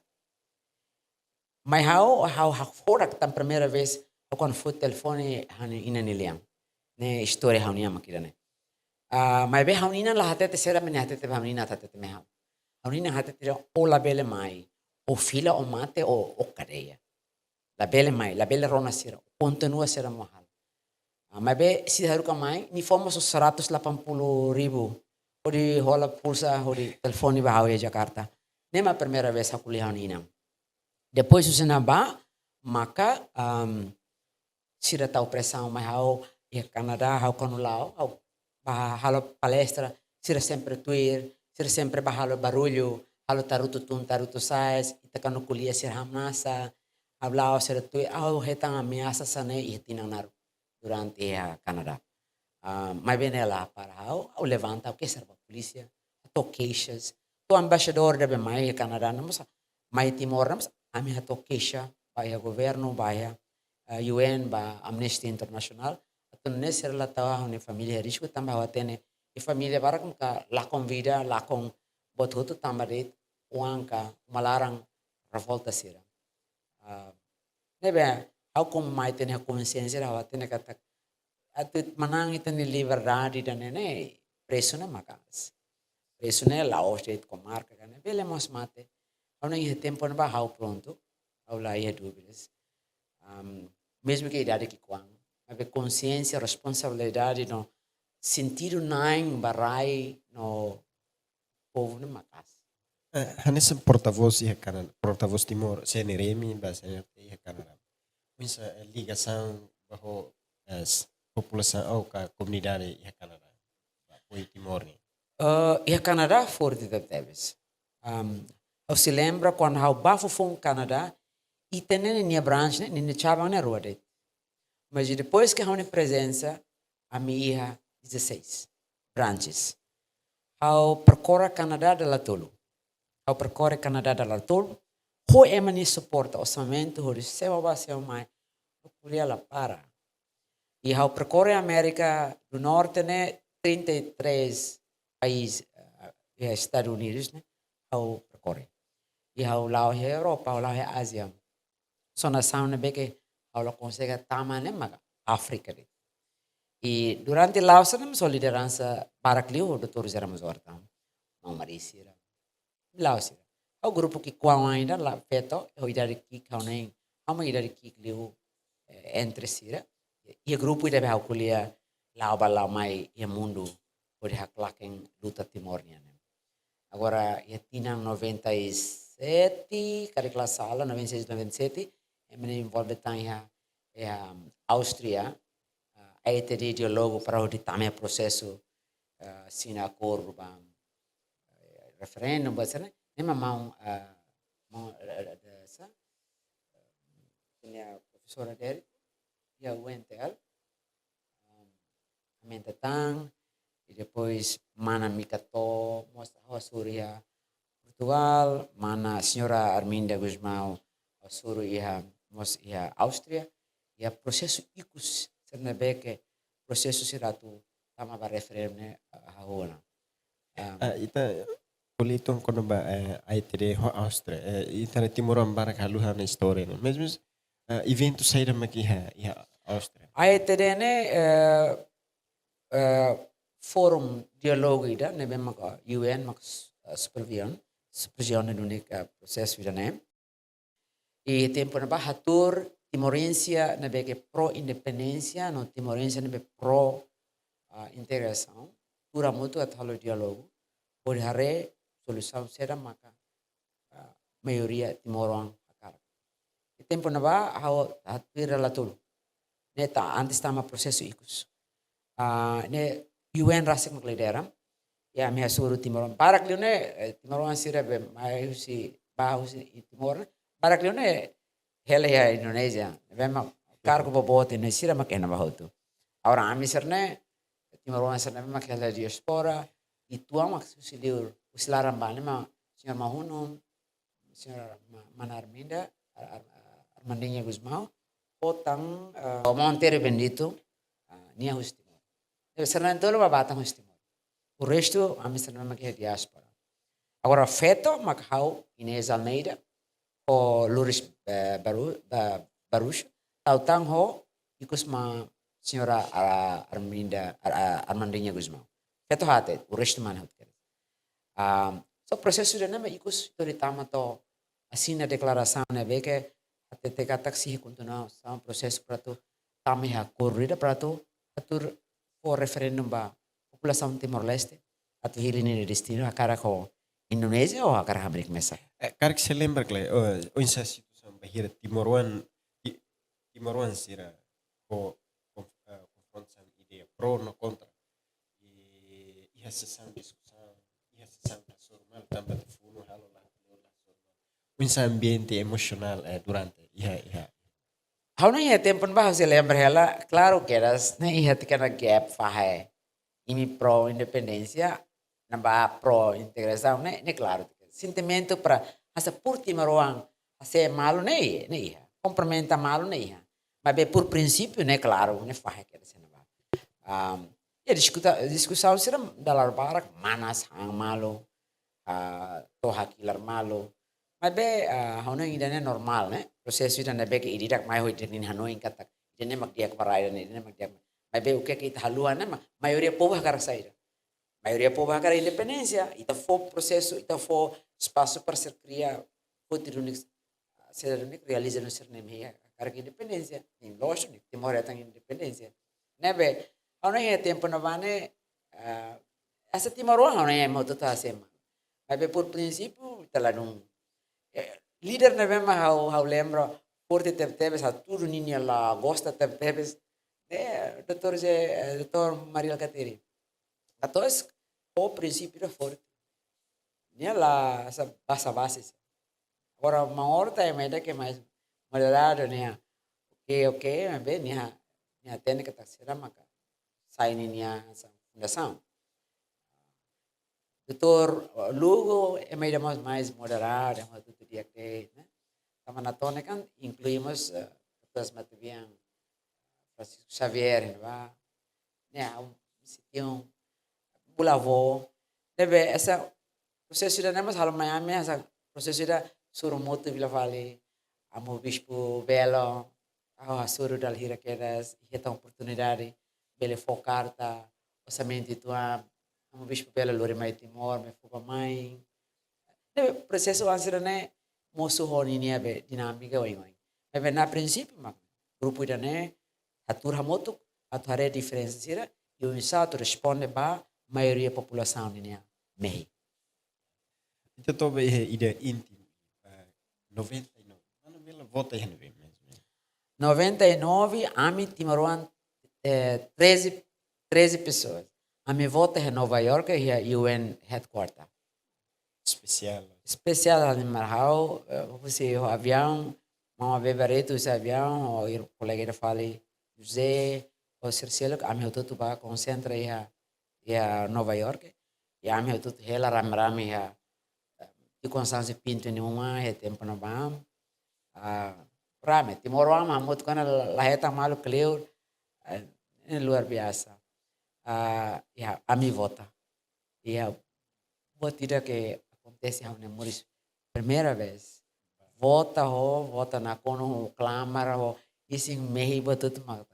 Mai ha'u, ha'u hakfodak tan primeira vez, ha'u kuandu foti telefone ha'u-nia inan nia lian. Ne'e istória ha'u-nian mak ida-ne'e. Ah, maibé ha'u-nia inan la hatete saida, mak nia hatete ba ha'u-nia inan hatete mai ha'u. Ha'u-nia inan hatete dehan, ó labele mai, ó fila, ó mate, ó, ó kadeia. Labele mai, labele rona sira, kontinua sira mak halo. Ah, maibé sira haruka mai, nia fó mós seratus delapan puluh ribu. Hodi hola pulsa, hodi telefone ba ha'u iha Jakarta. Ne'e mak primeira vez ha'u ko'alia ho ha'u-nia inan. Depois husi ne'ebá, maka, am, sira tau presaun mai ha'u iha Kanadá, ha'u kuandu la'o, ha'u bá halo palestra, sira sempre tuir, sira sempre bá halo barullu, halo tarutu tun, tarutu sais, ita kuandu ko'alia sira hamnasa, ha'u la'o sira tuir, ha'u hetan ameasa hanesan ne'e iha tinan naruk durante iha Kanadá. Ah, maibé ne'e la para ha'u, ha'u levanta, ha'u keser ba polísia, hato'o keixa. Tanba embaixadór ne'ebé mai iha Kanadá ne'e mós, mai Timor ne'e mós, ami hato'o keixa ba iha governu, ba iha, eh, U N, ba Amnesty International. Atu nune'e sira la tau ha'u-nia família risku, tanba ha'u hatene, ha'u-nia família barak maka lakon vida, lakon buat hotu tanba de'it oan ka uma laran revolta sira. Ah, ne'ebé, ha'u komu mai iha ne'e konsiénsia, ha'u hatene katak, atu manán ita-nia liberdade ida-ne'e, presu ne'e maka'as. Presu ne'e la'ós de'it komarka ka ne'e, bele mós mate. Ha'u hanoin iha tempu ne'ebá ha'u prontu, ha'u la iha dúvidas. Am, mezmu ke idade ki'ikoan, maibé konsiénsia, responsabilidade no sentidu na'in ba rai no povu ne'e maka'as. Eh, hanesan portavós iha Kanadá, portavós Timor, C N R M ba C N R T iha Kanadá. Oinsá, eh, ligasaun ba ho, eh, s-, populasaun ou ka komunidade iha Kanadá, ba apoiu Timor nian? Eh, iha Kanadá forte tebetebes. Am, ha'u sei lembra kuandu ha'u bá foufoun Kanadá, ita-nia, nia branch ne'e, nia, nia cabang ne'e rua de'it. Mas depois ke ha'u-nia prezensa, ami iha dezasseis branches. Ha'u perkore Kanadá dala tolu. Ha'u perkore Kanadá dala tolu. Ho ema nia suporta, orsamentu, hodi sewa bá, sewa mai. Ha'u ko'alia la para. I ha'u perkore Amérika do Norte ne'e trinta e três país, eh, iha Estadus Unidus ne'e, ha'u perkore. I ha'u la'o iha Europa, ha'u la'o iha Ázia. Só nasaun ne'ebé ke ha'u la konsege tama ne'e maka Áfrika de'it. I durante la'o sira ne'e mós ho lideransa barak liu, doutór José Ramos Horta, maun Mari sira. La'o sira. Ha'u grupu ki'ikoan ida la feto, ha'u idade ki'ik ha'u hanoin, ha'u mak idade ki'ik liu, eh, entre sira. Iha grupu ida be ha'u ko'alia la'o bá la'o mai iha mundu, hodi haklaken luta Timor nian ne'e. Agora, iha tinan noventa e sete, karik la sala, noventa e seis, noventa e sete, ema ne'e envolve tan iha, iha Áustria, ah, A E T D diálogu para hodi tama iha prosesu, ah, asina akordu ba, eh, referendu, ba sira ne'e, ne'e mak maun, ah, maun, eh, eh, eh, sa, nia profesora Deri, iha U N T L, um, aumenta tan, i depois mana Mika To, mós ha'u hasoru iha Portugal, mana señora Arminda Gusmão, ha'u hasoru iha, mós iha Áustria, iha prosesu ikus, sira ne'ebé ke prosesu sira atu tama ba referendu ne'e, ah, hahú ona. Um, Ah, ita ko'alia uitoan kona-ba, eh, A E T D ho Áustria. Eh, ita-nia timoroan barak halo ha'u-nia istória ne'e. Mas, mas, eh, eventu saida mak iha, iha Áustria? A E T D ne'e, eh, eh, forum diálogu ida, ne'ebé maka U N maka s-, eh, superviziona, superviziona duni, eh, prosesu ida-ne'e. I tempu ne'ebá hatuur timorense ne'ebé ke pro independénsia, no timorense ne'ebé pro, ah, integrasaun, tuur hamutuk atu halo diálogu, hodi haree solusaun saida maka, ah, maioria timoroan hakarak. I tempu ne'ebá ha'u hatuur dala tolu. Ne'e ta-, antes tama prosesu ikus. Ah, ne'e U N rasik mak lidera. Ya, ami hasoru timoroan. Barak liu ne'e, eh, timoroan sira be mai husi, bá husi Timor ne'e. Barak liu ne'e hela iha Indonézia. Be mak kargu boboot ne'e sira mak iha ne'ebá hotu. Agora ami sira ne'e, timoroan sira ne'e mak hela diáspora. Uitoan mak husi liur, husi laran bá ne'e mak señór Mahunun, señora Ma-, mana Arminda, Ar-, Ar-, Armandinha Gusmão, ho tan, eh, Monteiro Bendito, ah, nia husi Timor. Ne'ebé sira na'in-tolu bá, bá tan husi Timor. O restu, ami sira mak iha diáspora. Agora feto, mak ha'u Inês Almeida, ho Lourdes, eh, Baru-, Ba-, Baruch, tau tan ho, ikus mak señora, ah, Arminda, Ar-, Ar-, Armandinha Gusmão. Feto haat, o restu mana hotu kedas. Ah, so prosesu ida-ne'e mak ikus atu tama to'o asina deklarasaun ne'ebé ke hatete katak sei kontinua prosesu para atu tama iha akordu ida para atu hatuur fó referendu ba populasaun Timor-Leste atu hili ninia destinu, hakarak ho Indonézia ou hakarak hamriik mesak. Eh, karik sei lembra, Clay, oh, oinsá situasaun bainhira timoroan, ti-, timoroan sira ho, ho, eh, konfrontasaun ideia pro no kontra. I iha sesaun diskusaun, iha sesaun hasoru malu tanba telefone halo la, la hasoru malu. Oinsá ambiente emosionál, eh, durante iha, iha. Ha'u hanoin iha tempu ne'ebá ha'u sei lembra hela, klaru kedas, ne'e iha pekeena gap fahe. Imi pro independénsia, ne'ebé pro integrasaun ne'e, ne'e klaru. Sentimentu para hasoru timoroan, hasoru malu ne'e, ne'e iha. Komplementa malu ne'e iha. Maibé por prinsípiu ne'e klaru, ne'e fahe ke sena ba. Um, ya diskuta, diskusaun sira dala ruma barak, manas han malu, ah, to'o hakilar malu. Maibé, ah, ha'u hanoin ida-ne'e normál, ne'e? Prosesu ida ne'ebé ke ida-idak mai ho ida-nia hanoin katak ida-ne'e mak di'ak ba rai ida-ne'e, ida-ne'e mak di'ak. Maibé o ke ke ita haluha ne'e mak maioria povu hakarak saida? Maioria povu hakarak independénsia, ita fó prosesu, ita fó espasu para sira kria, fó tiru nik, sira nik realiza no sira-nia mehi hakarak independénsia, nia loos, nia Timor hetan independénsia. Ne'ebé, ha'u hanoin iha tempu ne'ebá ne'e, ah, hasoru timoroan ha'u hanoin ema hotu-hotu hasoru ema. Maibé por prinsípiu, ita ladún. Eh, líder ne'ebé mak ha'u, ha'u lembra, forte tebetebes, hatudu ninia la gosta tebetebes, ne'e, doutór Ze, eh, doutór Mari Alkatiri. Entaun, o prinsípiu ida forte. Nia la hasoru basa-basi. Agora, maun Horta ema ida ke mais moderadu, nia. Oke, oke, maibé nia, nia hatene katak sira maka sai ninia fundasaun. Doutór Lugo, ema ida mós mais moderadu, ema hotu-hotu di'ak de'it, ne'e? Tanba Natone kan inklui mós, eh, Doutór Matubian, Francisco Xavier, ne'ebá, ne'e, ha'u sente um bulavó. Ne'ebé, hanesan prosesu ida-ne'e mós halo mai ami, hanesan prosesu ida hasoru motu bila fali, Amu Bispu Belo, ha'u hasoru dala hira kedas, hetan oportunidade, bele fó karta, orsamentu uitoan, Amu Bispu Belo lori mai Timor, mai fó ba mai. Ne'ebé prosesu hanesan sira-ne'e, mosu ho ninia be dinámika oioin. Maibé na prinsípiu mak grupu ida-ne'e, hatuur hamutuk, atu haree diferensa sira, i oinsá atu responde ba maioria populasaun ninia mehi. Ita toba iha ida inti, eh, noventa e nove. Mana bela vota iha ne'ebé mesmo? Noventa e nove, ami timoroan, eh, treze, treze pessoas. Ami vota iha Nova York, iha U N headquarter. Espesiál. Espesiál, ami marhau, eh, husi ho aviaun, mama bebe retu husi aviaun, ho ir kolega ida fali José, ho sira seluk, ami hotu-hotu ba konsentra iha, iha Nova York. I ami hotu-hotu hela rame-rame iha, eh, Tio Constâncio Pinto nia uma, iha tempu ne'ebá. Ah, rame, timoroan hamutuk ona la, la hetan malu kleur, eh, ne'e luar biasa. Ah, ya, ami vota. Ya, buat ida ke akontese ha'u-nia moris primeira vez. Vota ho, vota nakonu ho, klamar ho, isin mehi buat hotu mak.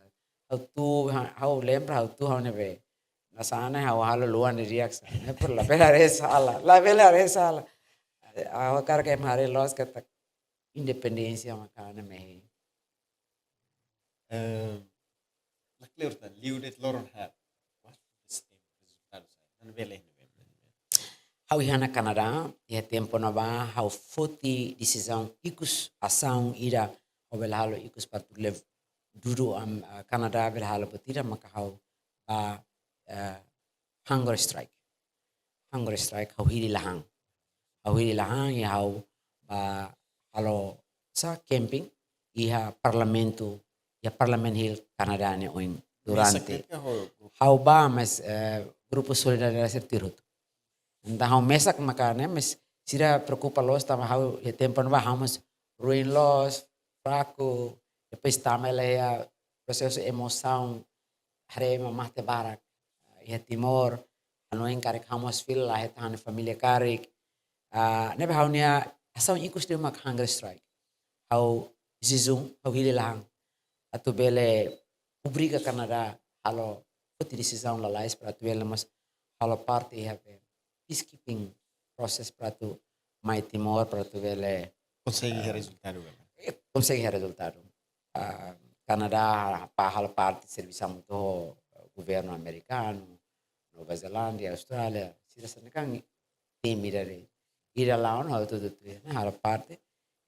Ha'u atu, ha-, ha'u lembra ha'u atu ha'u ne'ebé. Hanesan ne'e ha'u halo luan di reaksi. Ne'e por la bela haree sala, la bela haree sala. Ha'u hakarak ema haree loos katak independénsia maka ne'e mehi. Eh, la kleur tan, liu de'it loron haat. Kuandu ita simu rezultadu sai? Mana bele, mana bele. Ha'u iha ona Kanadá, iha tempu ne'ebá, ha'u foti desizaun ikus, asaun ida, ha'u bele halo ikus para atu leva dudu am, ah, Kanadá bele halo buat ida, maka ha'u ba, eh, hunger strike. Hunger strike, ha'u hili la han. Ha'u hili la han, i ha'u ba halo sa camping, iha parlamentu, iha Parliament Hill, Kanadá ne'e oin durante. Mesak de'it ka ho grupu? Ha'u ba, mas, eh, grupu solidariedade sira tuir hotu. Entaun ha'u mesak maka ne'e, mas sira preokupa loos tanba ha'u iha tempu ne'ebá ha'u mós ruin loos, fraku, depois tama hela iha prosesu emosaun, haree ema mate barak iha Timor, hanoin karik ha'u mós fila la hetan ha'u-nia família karik. Ah, ne'ebé ha'u-nia asaun ikus de'it mak hunger strike. Ha'u desizaun, ha'u hili la han. Atu bele obriga Kanadá halo, foti desizaun lalais para atu bele mós halo parte iha be peacekeeping process para atu mai Timor para atu bele konsege iha, eh, rezultadu, eh, konsege iha rezultadu. Ah, Kanadá, ba halo parte servisu hamutuk ho governu amerikanu, Nova Zelándia, Austrália, sira hanesan ne'e kan temi dari ida laun halo tutu tutu, ne'e halo parte.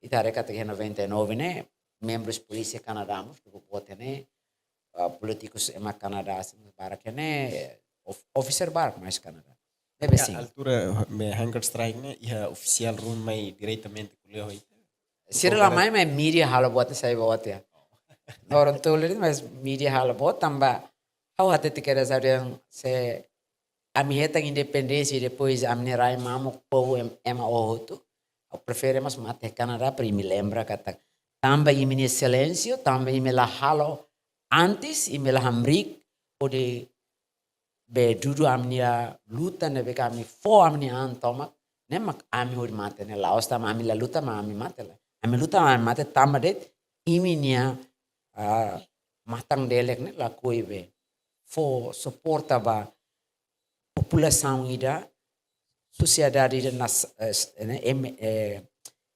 Ita haree katak iha noventa e nove ne'e, membrus polísia Kanadá mós, tuku bote ne'e, ah, polítikus ema Kanadá, hanesan barak ne'e, of-, officer barak mai husi Kanadá. Ne'ebé, ya, sin. Altura, me hunger strike ne'e, iha ofisiál ruma mai diretamente ko'alia ho ita? Sira la mai, mas mídia halo buat sai buat ya. Loron tolu de'it, mas mídia halo buat tanba ha'u hatete kedas ha'u dehan se ami hetan independénsia i depois ami-nia rai mamuk povu em-, ema hotu. Ha'u prefere mós mate iha Kanadá para imi lembra katak tanba imi-nia silénsiu, tanba imi la halo antes, imi la hamriik hodi be dudu ami-nia luta ne'ebé ke ami fó ami-nia an tomak, ne'e mak ami hodi mate ne'e. La'ós tanba ami la luta mak ami mate lae. Ami luta mak ami mate tanba de'it imi-nia, ah, matan-delek ne'e lakohi be fó suporta ba populasaun ida, sosiedade ida, nas-, eh, s-, ne'e, em-, eh,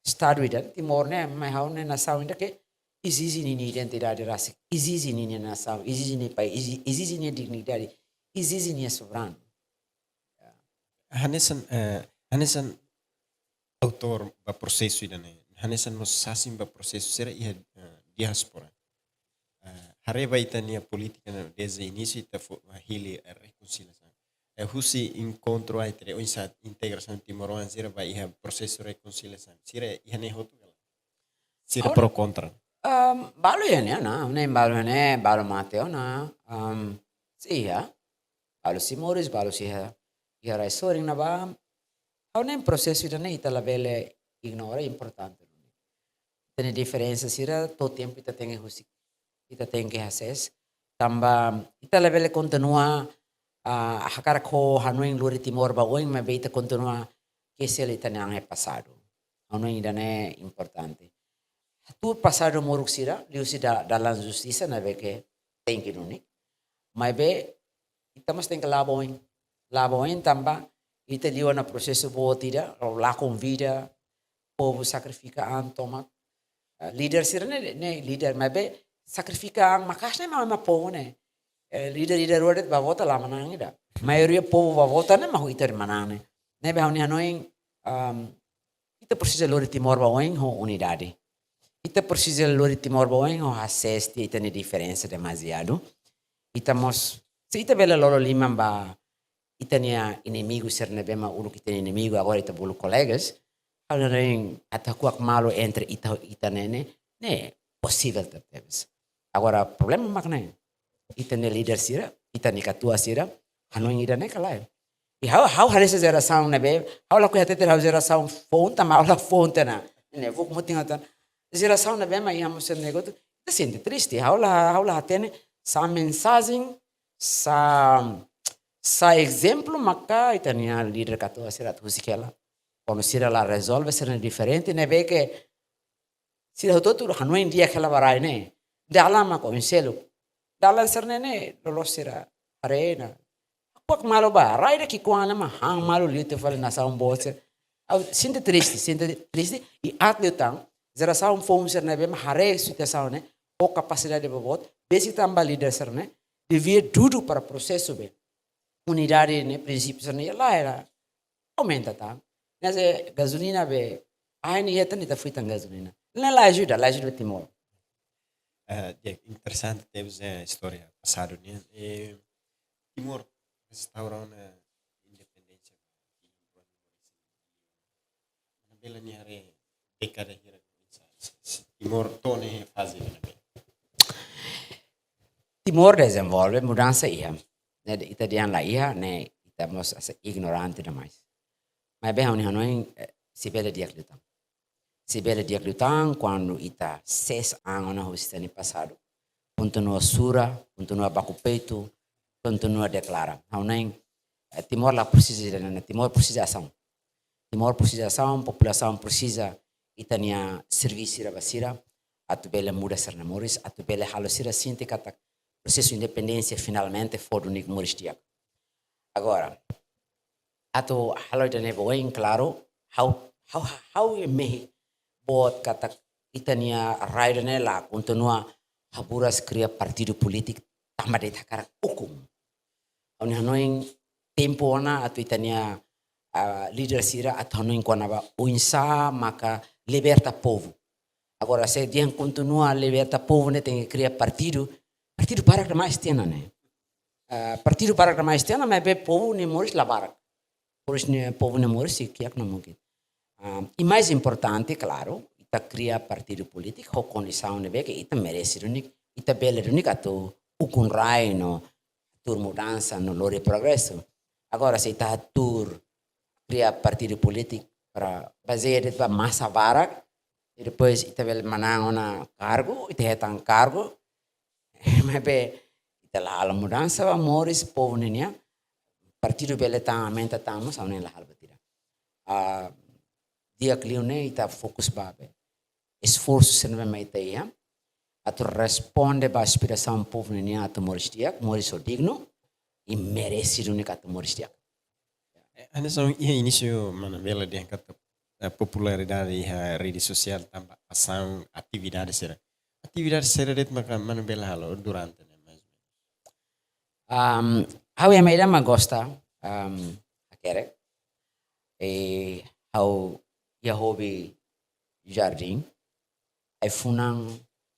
estadu ida, Timor ne'e, mai ha'u ne'e nasaun ida ke ezije ninia identidade rasik, ezije ninia nasaun, ezije nia país, ezije, ezije nia dignidade, ezije nia soberanu. Hanesan, eh, hanesan autór ba prosesu ida-ne'e, hanesan mós sasin ba prosesu sira iha, eh, diáspora. Eh, haree ba ita-nia polítika ne'e, desde inísiu ita fó, eh, hili, eh, rekonsiliasaun. Eh, husi enkontru ai tere oinsá integrasaun timoroan sira ba iha prosesu rekonsiliasaun. Sira iha ne'e hotu ka lae? Sira pro kontra. Am, balu iha ne'e ona, ne'e balu iha ne'e, balu mate ona. Am, sei iha. Balu sei moris, balu sei iha, iha rai sorin ne'ebá. Ha'u hanoin prosesu ida-ne'e ita labele ignora, importante. Ita-nia diferensa sira, to'o tempu ita tenke husik, ita tenke hasees. Tanba ita labele kontinua, ah, hakarak ho hanoin lori Timor ba oin, maibé ita kontinua kesi hela ita-nia an iha pasadu. Ha'u hanoin ida-ne'e importante. Tuir pasadu moruk sira, liuhusi da-, dalan justisa ne'ebé ke tenke duni. Maibé, ita mós tenke la'o ba oin. La'o ba oin tanba, ita liu ona prosesu boot ida, lakon vida, povu sakrifika an tomak. Eh, líder sira-ne'e, ne'e líder, maibé sakrifika an maka'as ne'e mak, mak povu ne'e. Eh, líder, líder rua de'it ba vota la manán ida. Maioria povu ba vota ne'e mak ita manán ne'e. Ne'ebé ha'u-nia hanoin, am, ita presiza lori Timor ba oin ho unidade. Ita presiza lori Timor ba oin ho hasees tiha ita-nia diferensa demaziadu. Ita mós, se ita bele lolo liman ba ita-nia inimigu sira ne'ebé mak uluk ita-nia inimigu, agora ita bolu kolegas. Ha'u hanoin atu hakuak malu entre ita, ita ne'e, ne'e, ne'e posivel tebes. Agora problema mak ne'e. Ita-nia líder sira, ita-nia katuas sira, hanoin ida-ne'e ka lae. I ha'u, ha'u hanesan jerasaun ne'ebé, ha'u lakohi hatete ha'u jerasaun foun tanba ha'u la foun tiha ona. Ne'e, vuk mutin atan. Jerasaun ne'ebé mak iha mós ne'e hotu, ita sente triste. Ha'u la, ha'u la hatene sá mensajen, sá, sá ezemplu maka ita-nia líder katuas sira atu husik hela. Kuandu sira la rezolve sira-nia diferente, ne'ebé ke sira hotu-hotu hanoin di'ak hela ba rai ne'e. Dalan mak oin seluk. Dalan sira-ne'e ne'e, loloos sira haree ona. Hakuak malu ba, rai ida ki'ikoan ne'e mak han malu liu tiha fali nasaun boot sira. Ha'u sente triste, sente triste, i aat liután, jerasaun foun sira ne'ebé mak haree situasaun ne'e, ho kapasidade boboot, besik tanba líder sira-ne'e, devia dudu para prosesu be. Unidade ne'e, prinsípiu sira-ne'e, la era. Aumenta tan. Ne'e hanesan gazolina be, ahi ne'e iha tan ita fui tan gazolina. Ne'e la ajuda, la ajuda Timor. Eh, di'ak, interesante tebes, eh, istória pasadu ne'e. Eh, Timor restaura ona independénsia. Bele nia haree dékada hira Timor to'o iha faze ne'ebé? Timor dezenvolve, mudansa iha. Ne'e ita dehan la iha, ne'e ita mós hanesan ignorante demais. Maibé ha'u-nia hanoin, eh, sei bele di'ak liután. Sei bele di'ak liután kuandu ita sees an ona husi ita-nia pasadu. Kontinua sura, kontinua baku peitu, kontinua deklara. Ha'u hanoin, eh, Timor la presiza ida-ne'e, Timor presiza asaun. Timor presiza asaun, populasaun presiza ita-nia servisu sira ba sira, atu bele muda sira-nia moris, atu bele halo sira sente katak prosesu independénsia finalmente fó duni moris di'ak. Agora, atu halo ida-ne'e ba oin klaru, ha'u, ha'u, ha'u mehi boot katak ita-nia rai ida-ne'e la kontinua haburas kria partidu polítiku tanba de'it hakarak ukun. Ha'u-nia hanoin tempu ona atu ita-nia, ah, líder sira atu hanoin kona-ba oinsá maka liberta povu. Agora, se dehan kontinua liberta povu ne'e tenke kria partidu, partidu barak demais tiha ona ne'e. Ah, partidu barak demais tiha ona, maibé povu nia moris la barak. Povu nia, povu nia moris sei kiak no mungkin. Ah, i mais importante, klaru, ita kria partidu polítiku ho kondisaun ne'ebé ke ita merese duni, ita bele duni atu ukun rai no tuur mudansa no lori progresu. Agora, se ita hatuur kria partidu polítiku para bazeia de'it ba masa barak, i depois ita bele manán ona kargu, ita hetan kargu, maibé ita la halo mudansa ba moris povu nian, partidu bele tan, aumenta tan, mas ami la halo buat ida. Ah, di'ak liu ne'e ita fokus ba be esforsu sira ne'ebé mak ita iha atu responde ba aspirasaun povu nian atu moris di'ak, moris ho dignu, i merese duni atu moris di'ak. Eh, hanesan iha inísiu mana bele dehan katak, eh, popularidade iha rede sosiál tanba asaun, atividade sira. Atividade sira de'it maka mana bele halo durante ne'e mais. Um, ha'u ema ida mak gosta, um, hakerek. I ha'u iha hobi jardín. Ai-funan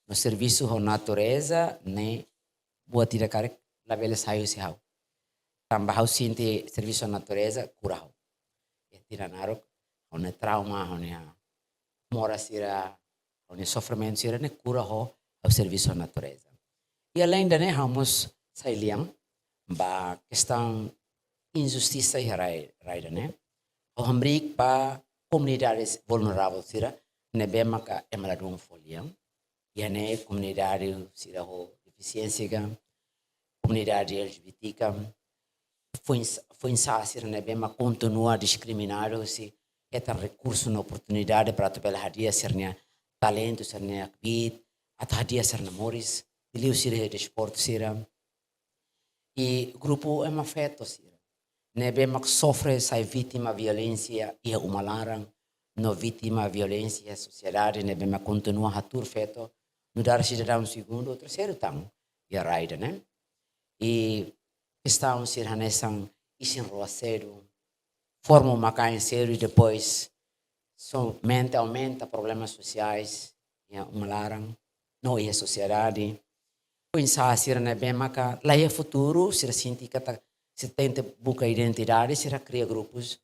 no servisu ho natureza ne'e buat ida karik labele sai husi ha'u. Tanba ha'u sente servisu natureza kura ha'u. Iha tinan naruk, ha'u-nia trauma, ha'u-nia moras sira, ha'u-nia sofrimentu sira ne'e kura ho ha'u servisu natureza. I alende ne'e ha'u mós sai lian ba kestaun injustisa iha rai, rai ida ne'e. Ha'u hamriik ba komunidade vulneravel sira ne'ebé maka ema ladún fó lian. Iha ne'e komunidade sira ho defisiénsia ka, komunidade L G B T ka, foin-, foinsa'e sira ne'ebé mak kontinua diskriminadu, sei hetan rekursu no oportunidade para atu bele hadi'a sira-nia talentu, sira-nia kbiit, atu hadi'a sira-nia moris, liuliu sira iha desportu sira. I grupu ema feto sira ne'ebé mak sofre sai vítima violénsia iha uma laran, no vítima violénsia iha sosiedade, ne'ebé mak kontinua hatuur feto nu'udar sidadaun segundu, terseiru tan iha rai ida ne'e. I kestaun sira hanesan isin-rua sedu, forma uma-kain sedu i depois somente aumenta problemas sosiais iha uma laran no iha sosiedade. Foinsa'e sira ne'ebé maka la iha futuru, sira sente katak sira tenta buka identidade, sira kria grupus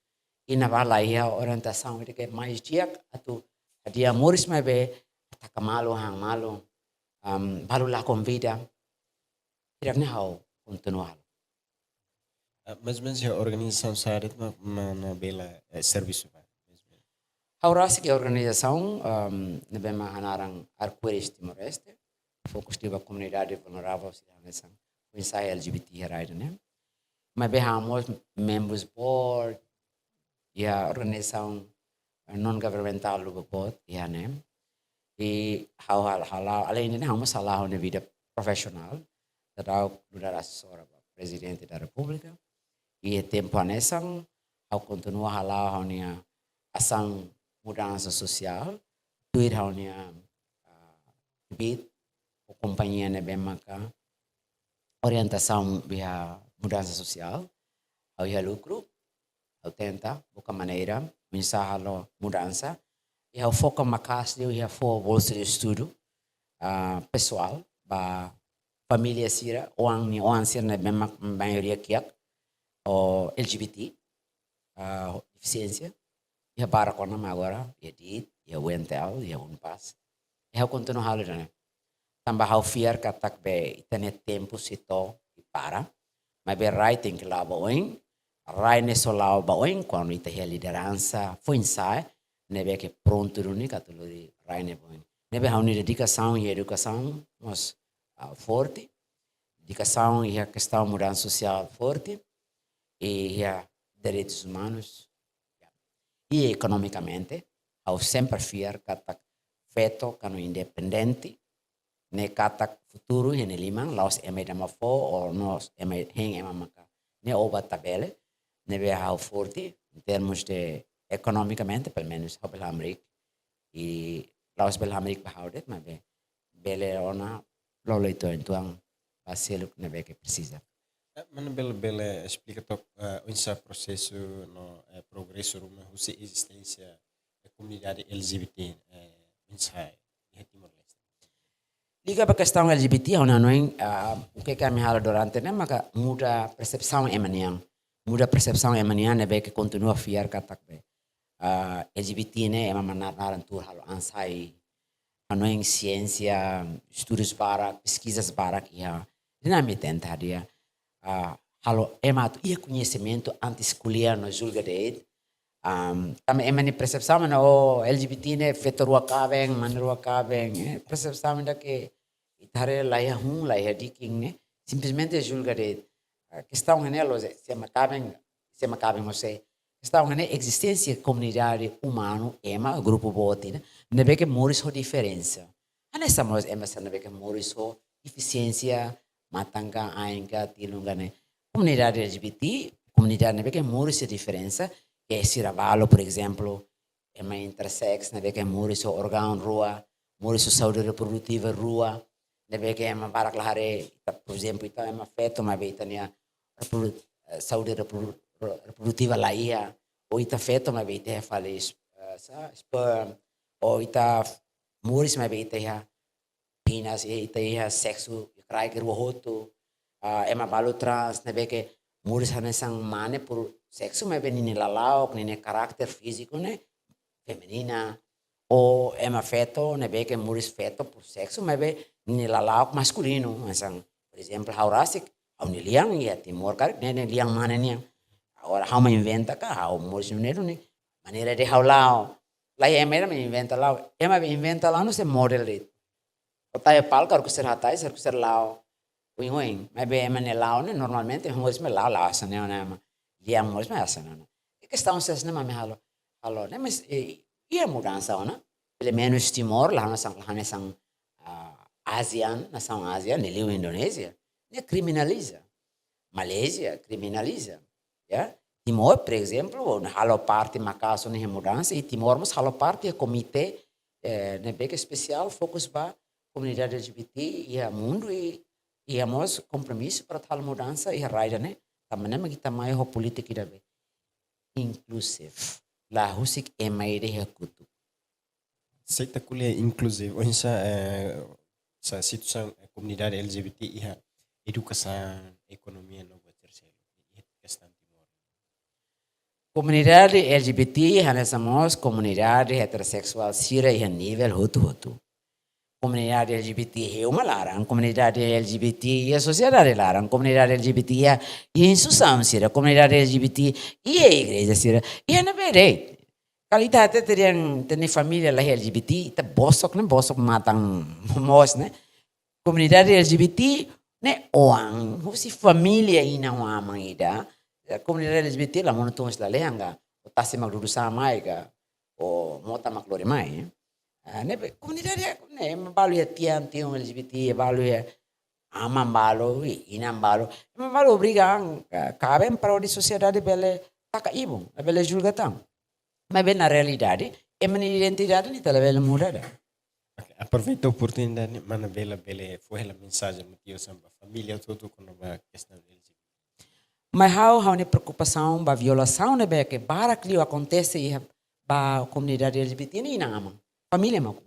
i ne'ebá la iha orientasaun ida ke mais di'ak atu hadi'a moris, maibé ataka malu, han malu, um, balu lakon vida. Ida ne'e ha'u kontinua halo. Ah, mais ou menos iha organizasaun sira de'it mak mana bele, eh, servisu ba? Ha'u rasik iha organizasaun, um, ne'ebé mak hanaran Arco-Íris Timor-Leste, fokus ba komunidade vulneravel sira hanesan foinsa'e L G B T iha rai ida ne'e. Maibé ha'u mós members board iha organizasaun, eh, non-governmental lubuk boot iha ne'e. I ha'u hal-, hala'o, alende ne'e ha'u mós hala'o ha'u-nia vida profisionál, daudaun nu'udar asesora ba Prezidente da Repúblika. I iha tempu hanesan ha'u kontinua hala'o ha'u-nia asaun mudansa sosiál, tuir ha'u-nia, ah, kbiit ho kompañia ne'ebé maka orientasaun iha mudansa sosiál. Ha'u iha lukru, ha'u tenta buka maneira oinsá halo mudansa. I ha'u foka maka'as liu iha fó bolsa de estudu, ah, pesoál ba família sira, oan, nia oan sira ne'ebé mak maioria kiak ho L G B T, ah, defisiénsia. Iha barak ona mak agora, iha dit, iha U N T L, iha UNPAZ. I ha'u kontinua halo ida ne'e. Tanba ha'u fiar katak be ita-nia tempu sei to'o i para. Maibé rai tenke la'o ba oin. Rai ne'e só la'o ba oin kuandu ita iha lideransa foinsa'e ne'ebé ke prontu duni atu lori rai ne'e ba oin. Ne'ebé ha'u-nia dedikasaun iha edukasaun mós, ah, forte. Dedikasaun iha kestaun mudansa sosiál forte. I iha direitus umanus. I ekonomikamente, ha'u sempre fiar katak feto kuandu independente, ne'e katak futuru iha nia liman, la'ós ema ida mak fó, ou la'ós ema, hein ema maka. Ne'e oba tabele, ne'ebé ha'u forte, em termos de ekonomikamente, pelumenus ha'u bele hamriik, i la'ós bele hamriik ba ha'u de'it, maibé bele ona lolo ituan-ituan ba seluk ne'ebé ke presiza. Eh, mana bele, bele esplika took, eh, oinsá prosesu no, eh, progresu ruma husi ezisténsia, eh, komunidade L G B T, eh, oinsá iha Timor-Leste? Liga ba kestaun L G B T, ha'u hanoin, ah, o que que ami halo durante ne'e maka muda persepsaun ema nian. Muda persepsaun ema nian ne'ebé ke kontinua fiar katak be, ah, L G B T ne'e ema mak naran-naran tuur halo an sai. Hanoin siénsia, estudus barak, peskizas barak iha. Ida-ne'e ami tenta hadi'a, ah, halo ema atu iha koñesimentu antes ko'alia no julga de'it. Um, tanba ema nia persepsaun ne'e, oh, L G B T ne'e feto rua kaben, mane rua kaben, eh, persepsaun ida ke ita haree la iha hun, la iha dikin ne'e, simplesmente julga de'it. Ah, kestaun ne'e la'ós se ema kaben, se ema kaben ou sei. Kestaun ne'e ezisténsia komunidade umanu, ema, grupu boot ida ne'ebé ke moris ho diferensa. Hanesan mós ema sira ne'ebé ke moris ho defisiénsia, matan ka, ain ka, tilun ka ne'e. Komunidade L G B T, komunidade ne'ebé ke moris ho diferensa, ke sira balu, por ezemplu, ema intersex ne'ebé ke moris ho órgaun rua, moris ho saúde reprodutiva rua, ne'ebé ke ema barak la haree, ita, por ezemplu, ita ema feto, maibé ita-nia reprodu-, eh, saúde repro-, re-, reprodutiva la iha, ou ita feto, maibé ita iha fali, eh, sa-, sperm, ou ita f-, moris, maibé ita iha pinas, i ita iha seksu kraik rua hotu. Ah, ema balu trans ne'ebé ke moris hanesan mane por seksu, maibé ninia lala'ok, ninia karakter fíziku ne'e feminina. Ou ema feto ne'ebé ke moris feto por seksu, maibé ninia lala'ok maskulinu. Hanesan, por ezemplu, ha'u rasik, ha'u-nia lian iha Timor karik ne'e, ne'e lian mane nian. Agora ha'u mak inventa ka, ha'u moris nune'e duni, maneira ida ha'u la'o. La iha ema ida mak inventa la'o. Ema be inventa la'o no se model de'it. Ó tau iha palku, ha'u kusar hatais, ha'u kusar la'o. Uing-uing. Maibé ema nia la'o ne'e normalmente, moris mak la'o, la'o hanesan ne'e ona ema. Lian moris mak hanesan ne'e ona. I kestaun sira-ne'e mak ami halo. Halo, ne'e mas, eh, iha mudansa ona. Pelumenus Timor, la hanesan, la hanesan, ah, ASEAN, nasaun ASEAN, liuliu Indonézia. Ne'e kriminaliza. Malázia kriminaliza, ya. Timor, por ezemplu, halo parte makasu ne'e mudansa, i Timor mós halo parte komité, eh, ne'ebé ke espesiál, fokus ba komunidade L G B T iha mundu, i, i iha mós kompromisu para halo mudansa iha rai ida-ne'e, tanba ne'e mak ita mai ho polítika ida be inkluzivu, la husik ema ida iha kotuk. Se ita ko'alia inkluzivu, oinsá, eh, sa situasaun, eh, komunidade L G B T iha edukasaun, ekonomia no buat sira seluk, iha kestaun Timor. Komunidade L G B T hanesan mós komunidade heteroseksuál sira iha nivel hotu-hotu. Komunidade L G B T iha uma laran, komunidade L G B T iha sosiedade laran, komunidade L G B T iha, iha instituisaun sira, komunidade L G B T iha igreja sira, iha ne'ebé de'it. Kalau ita hatete dehan ita-nia família la iha L G B T, ita bosok ne'e, bosok matan moos ne'e. Komunidade L G B T ne'e oan husi família inan ho aman ida. Ya, komunidade L G B T la monu tun husi lalehan ka, ó tasi mak dudu sa'e mai ka, ó mota mak lori mai. Ah, ne'ebé komunidade ne'e, ema balu iha tian-tiun L G B T, balu iha aman balu, i inan balu. Ema balu obriga an, ka-, kaben para hodi sosiedade bele taka ibun, bele julga tan. Maibé na realidade, ema nia identidade ne'e ita labele muda ida. Oke, aproveita oportunidade ne'e, mana Bela bele fó hela mensajen motivasaun ba família hotu-hotu kona-ba kestaun L G B T. Mai ha'u, ha'u-nia preokupasaun ba violasaun ne'ebé ke barak liu akontese iha ba komunidade L G B T ne'e inan-aman. Família mak.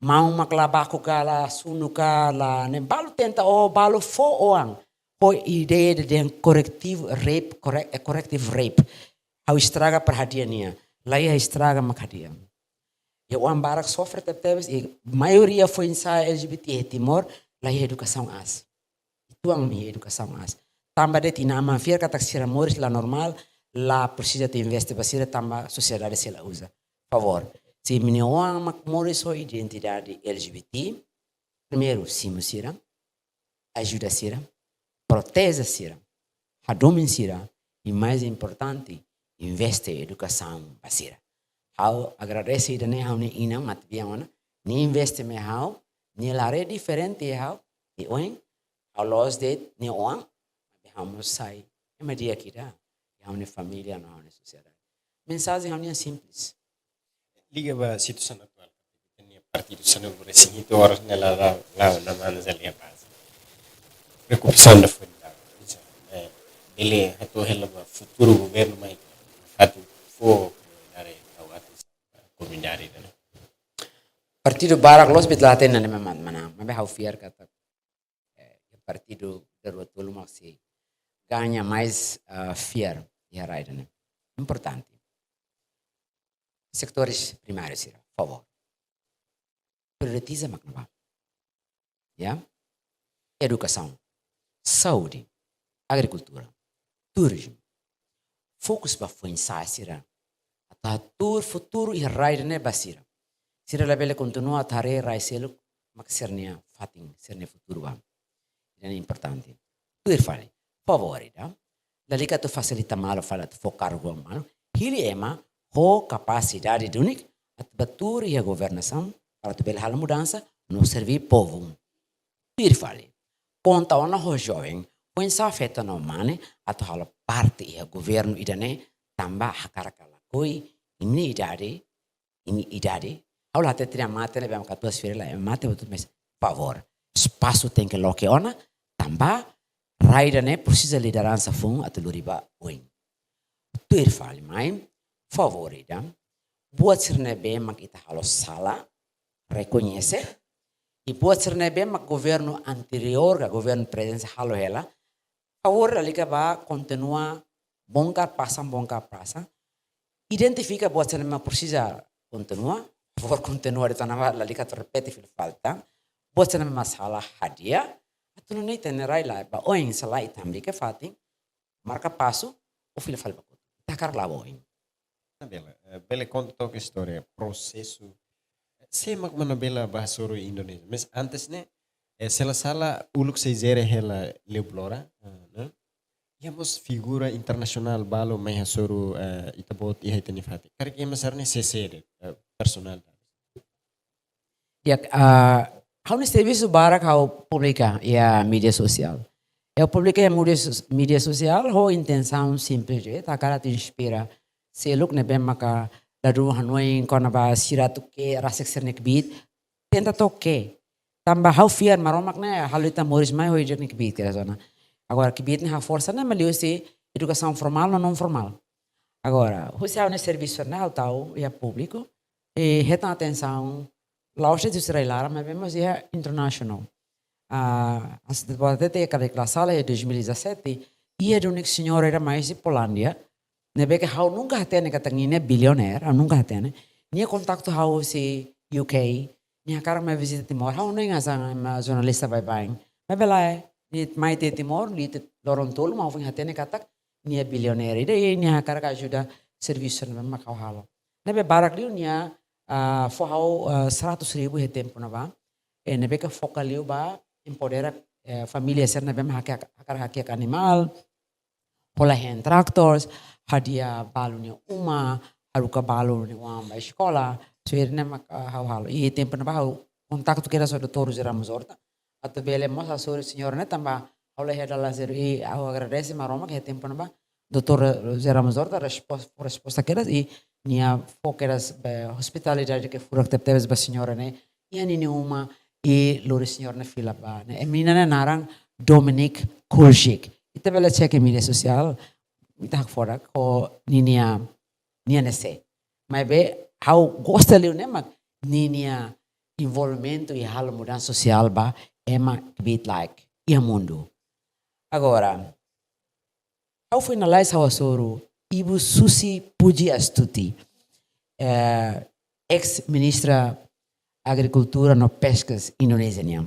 Maun mak la baku ka, la sunu ka, la ne'e balu tenta, oh, balu fó oan. Fó ideia dehan corrective rape, corre-, eh, corrective rape. Ha'u estraga para hadi'a nia. La iha estraga mak hadi'a. Iha oan barak sofre tebetebes, i maioria foin-sa'e L G B T iha Timor, la iha edukasaun aas. Uitoan mak iha edukasaun aas. Tanba de'it inan-aman fiar katak sira moris la normál, la presiza atu investe ba sira tanba sosiedade sei la uza. Favór, se imi-nia oan mak moris ho identidade L G B T, primeiru, simu sira, ajuda sira, proteje sira, hadomi sira, i mais importante, investe edukasaun ba sira. Ha'u agradese ida-ne'e ha'u-nia inan matebian ona, nia investe mai ha'u, nia la haree diferente iha ha'u, i ohin, ha'u loos de'it nia oan, maibé ha'u mós sai ema di'ak ida iha ha'u-nia família no ha'u-nia sosiedade. Mensajen ha'u-nian simples. Liga ba situasaun atuál, ita-nia partidu sanulu-resin-hitu oras ne'e la, la, la, la manda zali a base. Preokupasaun da foi da, eh, bele hato'o hela ba futuru governu mai, atu fó komunidade, atu komunidade, ne'e. Partidu barak loos bit la hatene ne'e mana, mana, maibé ha'u fiar katak, eh, partidu da rua tolu mak sei gaña mais, ah, fiar iha rai ida-ne'e. Importante. Setores primáriu sira, favór. Prioritiza mak ne'ebá. Ya? Edukasaun, saúde, agrikultura, turizmu. Fokus ba foin-sa'e sira atu hatuur futuru iha rai ida-ne'e ba sira. Sira labele kontinua atu haree rai seluk mak sira-nia fatin, sira-nia futuru ba. Ida-ne'e importante. Tuir fali, favór ida, lalika atu fasilita malu fali atu fó kargu malu. Hili ema ho kapasidade duni atu bá tuur iha governasaun para atu bele halo mudansa no serví povu. Tuir fali, konta ona ho joven, foin-sa'e feto no mane atu halo parte iha governu ida-ne'e, tanba hakarak ka lakohi, imi-nia idade, imi-nia idade. Ha'u la hatete nia mate ne'ebé ema katuas fila, ema mate buat hotu, mas favór, espasu tenke loke ona, tanba rai ida-ne'e presiza lideransa foun atu lori ba oin. Tuir fali mai, favór ida, buat sira ne'ebé mak ita halo sala, rekoñese, i buat sira ne'ebé mak governu anteriór ka governu prezente halo hela, favór lalika bá kontinua bongkar pasang, bongkar pasang. Identifika buat sira ne'ebé mak presiza kontinua, favór kontinua de'it, tanba lalika atu repete fila fali tan. Buat sira ne'ebé mak sala, hadi'a, atu nune'e ita-nia rai la'o ba oin, sala itambi ke fatin, marka pasu, ou fila fali ba kotuk. Ita hakarak la'o ba oin. Bele, eh, bele konta took istória, prosesu. Sé mak mana bele bá hasoru Indonézia. Mas antes ne'e, eh, se la sala uluk sei jere hela Leblora, eh, ne'e? Iha mós figura internasionál balu mai hasoru, eh, ita-boot iha ita-nia fatin. Karik ema sira-ne'e sé-sé de'it, eh, personál. Ya, ah, ha'u-nia servisu barak ha'u publika iha mídia sosiál. Ha'u publika iha mídia sos-, mídia sosiál ho intensaun simples de'it, hakarak atu inspira seluk ne'ebé maka ladún hanoin kona-ba sira atu ke'e rasik sira-nia kbiit, tenta to'o ke'e. Tanba ha'u fiar Maromak ne'e halo ita moris mai ho ita-nia kbiit kedas ona. Agora kbiit ne'e haforsa ne'e mak liuhusi edukasaun formál no non-formál. Agora, husi ha'u-nia servisu ne'e ha'u tau iha públiku, i hetan atensaun, la'ós de'it husi rai-laran, maibé mós iha international. Ah, as, buat ida ke la sala iha dois mil e dezassete, iha duni señora ida mai husi Polándia, ne'ebé ke ha'u nunka hatene katak nia billionaire, ha'u nunka hatene. Nia kontaktu ha'u husi U K, nia hakarak mai vizita Timor, ha'u hanoin hanesan ema jornalista baibain. Maibé lae, nia mai to'o Timor, liu tiha loron tolu, mak ha'u foin hatene katak nia billionaire ida, i nia hakarak ajuda servisu ne'ebé mak ha'u halo. Ne'ebé barak liu nia, ah, fó ha'u, ah, seratus ribu iha tempu ne'ebá. I ne'ebé ke foka liu ba empodera, eh, família sira ne'ebé mak hakarak, hakarak hakiak animál, hola hand tractors, hadi'a balu nia uma, haruka balu nia oan ba eskola, so ida-ne'e mak, ah, ha'u halo. I tempu ne'ebá ha'u kontaktu kedas ho doutór José Ramos Horta, atu bele mós hasoru señora ne'e tanba ha'u la iha dalan sériu, i ha'u agradese Maromak ke iha tempu ne'ebá doutór José Ramos Horta respos-, resposta kedas i nia fó kedas, eh, ospitalidade ke furak tebetebes ba señora ne'e iha ninia uma i lori señora ne'e fila ba ne'e. Menina ne'e naran Dominique Kuljic. Ita bele cek iha mídia sosiál, ita hakfodak ho ninia, nia ne'e sé. Maibé ha'u gosta liu ne'e mak ninia envolvimentu i halo mudansa sosiál ba ema kbiit-laek iha mundu. Agora, ha'u foin lalais ha'u hasoru Ibu Susi Pujiastuti, eh, eis-ministra Agrikultura no Peskas Indonézia nian.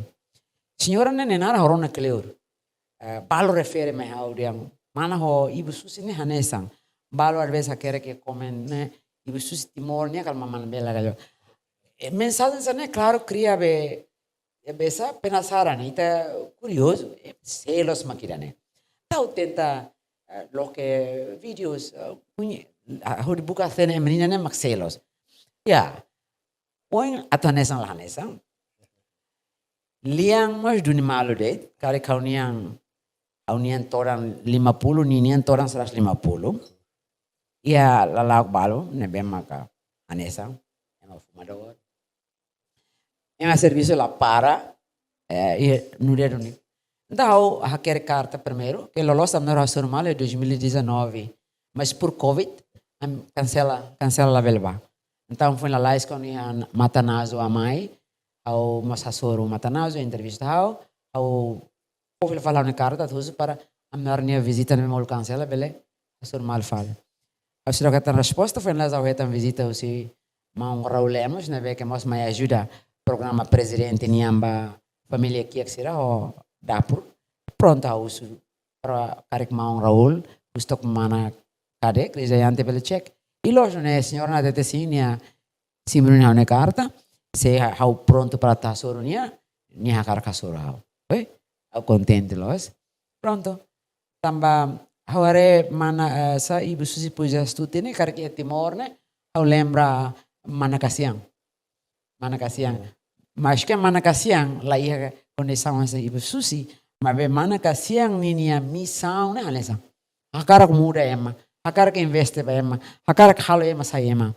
Señora ne'e nia naran ha'u rona kleur. Eh, balu refere mai ha'u dehan, mana ho Ibu Susi ne'e hanesan. Balu às vezes hakerek ke komen ne'e, Ibu Susi Timor nian kala mana bela kajo. Eh, mensajen sira-ne'e klaru kria be, eh, besa penasaran, ita kuriozu, eh, selos mak ida-ne'e. Entaun tenta, eh, loke vídeos, eh, kunhe-, ah, hodi buka hatene menina ne'e mak selos. Ya, ohin atu hanesan la hanesan. Lian mós duni malu de'it, karik ha'u-nian, ha'u-nian todan lima puluh, ninian todan seratus lima puluh. Iha lala'ok balu ne'ebé maka hanesan, ema fumadór. Ema servisu la para, eh, i nu'udar duni. Entaun ha'u hakerek karta primeiru, ke loloos ami-nia hasoru malu iha dois mil e dezanove. Mas por covid, ami kansela, kansela labele bá. Entaun foin lalais kuandu iha Matanazzo Amai, ha'u mós hasoru Matanazzo, entrevista ha'u, ha'u fó fila fali ha'u-nia karta atu husu para ami-nia vizita ne'e molok kansela bele hasoru malu fali. Ha'u seidauk hetan resposta, foin lalais ha'u hetan vizita husi maun Raul Lemos, ne'ebé ke mós mai ajuda programa prezidente nian ba família kiak sira ho dapur. Prontu, ha'u husu para karik maun Raul, husi to'o mana kade, Cris Jayante bele cek. I loos ne'e, señora ne'e hatete sin, nia simu ha'u-nia karta, se ha-, ha'u prontu para atu hasoru nia, nia hakarak hasoru ha'u. Oke? Ha'u kontente loos. Prontu. Tanba ha'u haree mana, eh, sá, Ibu Susi Pujastuti ne'e, karik iha Timor ne'e, ha'u lembra mana Kasian. Mana Kasian. Iya. Maske mana Kasian la iha kondisaun hanesan Ibu Susi, maibé mana Kasian ninia misaun ne'e hanesan. Hakarak muda ema, hakarak investe ba ema, hakarak halo ema sai ema.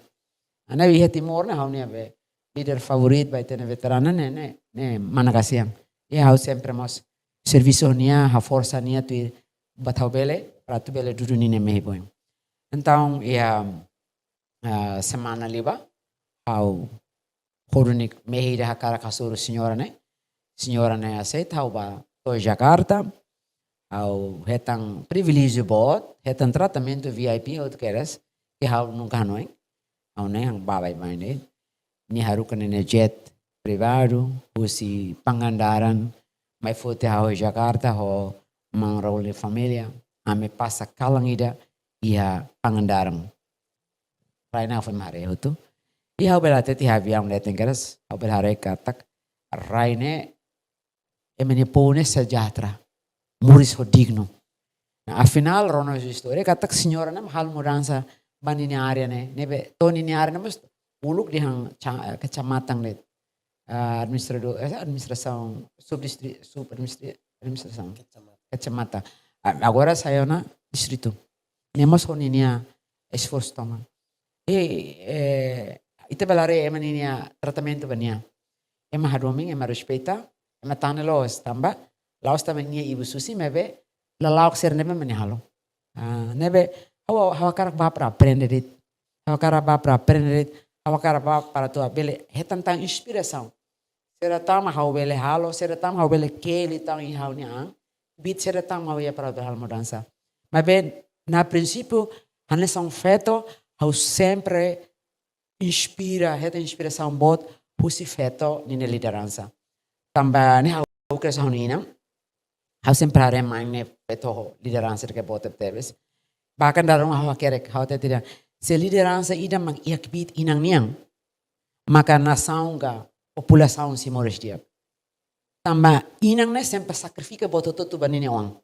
Ne'ebé iha Timor ne'e ha'u-nia be líder favoritu ba ita-nia veterana ne'e, ne'e, ne'e mana Kasian. I ha'u sempre mós servisu nia, haforsa nia tuir buat ha'u bele, para atu bele dudu ninia mehi boin. Entaun, iha, ah, semana liubá, ha'u hotu nia mehi ida hakarak hasoru señora ne'e. Señora ne'e aseita, ha'u bá to'o Jakarta. Ha'u hetan priviléjiu boot, hetan tratamentu V I P hotu kedas, ke ha'u nunka hanoin. Ha'u ne'e yang babai mai ne'e. Nia haruka ninia jet privadu, husi Pangandaran, mai foti ha'u Jakarta, ho maun Raul nia família, ami pasa kalan ida iha Pangandaran. Rai ne'e ha'u foin mai haree hotu. I ha'u bele hatete iha aviaun leten kedas, ha'u bele haree katak rai ne'e, ema nia povu ne'e sejahtera, moris ho dignu. Nah, afinál, rona husi istória, katak señora ne'e halo mudansa ba ninia área ne'e, ne'ebé to'o ninia área ne'e mós uluk dehan ca-, kecamatan de'it. Ah, administradór, eh, administrasaun, subdistri-, sub-administri-, administrasaun. Kecamatan. Kecamatan. Ah, agora sai ona distritu. Ne'e mós ho ninia esforsu tomak. I, eh, ita bele haree ema ninia tratamentu ba nia. Ema hadomi, ema respeita, ema tane loos tanba, la'ós tanba nia Ibu Susi, maibé lala'ok sira ne'ebé mak nia halo. Ah, ne'ebé, ha'u, ha'u hakarak bá para aprende de'it. Ha'u hakarak bá para aprende de'it. Ha'u hakarak bá para atu bele hetan tan inspirasaun. Saida tan mak ha'u bele halo, saida tan mak ha'u bele keli tan iha ha'u-nia an. Kbiit saida tan mak ha'u iha para atu halo mudansa. Maibé, iha prinsípiu, hanesan feto, ha'u sempre inspira, hetan inspirasaun boot husi feto ninia lideransa. Tanba ne'e ha'u kriasaun ha'u-nia inan, ha'u sempre haree main ne'e feto ho lideransa ida ke boot tebes. Bahkan dala ruma ha'u hakerek, ha'u hatete dehan, se lideransa ida mak iha kbiit inan nian, maka nasaun ka populasaun sei moris di'ak. Tanba inan ne'e sempre sakrifika buat hotu-hotu ba ninia oan.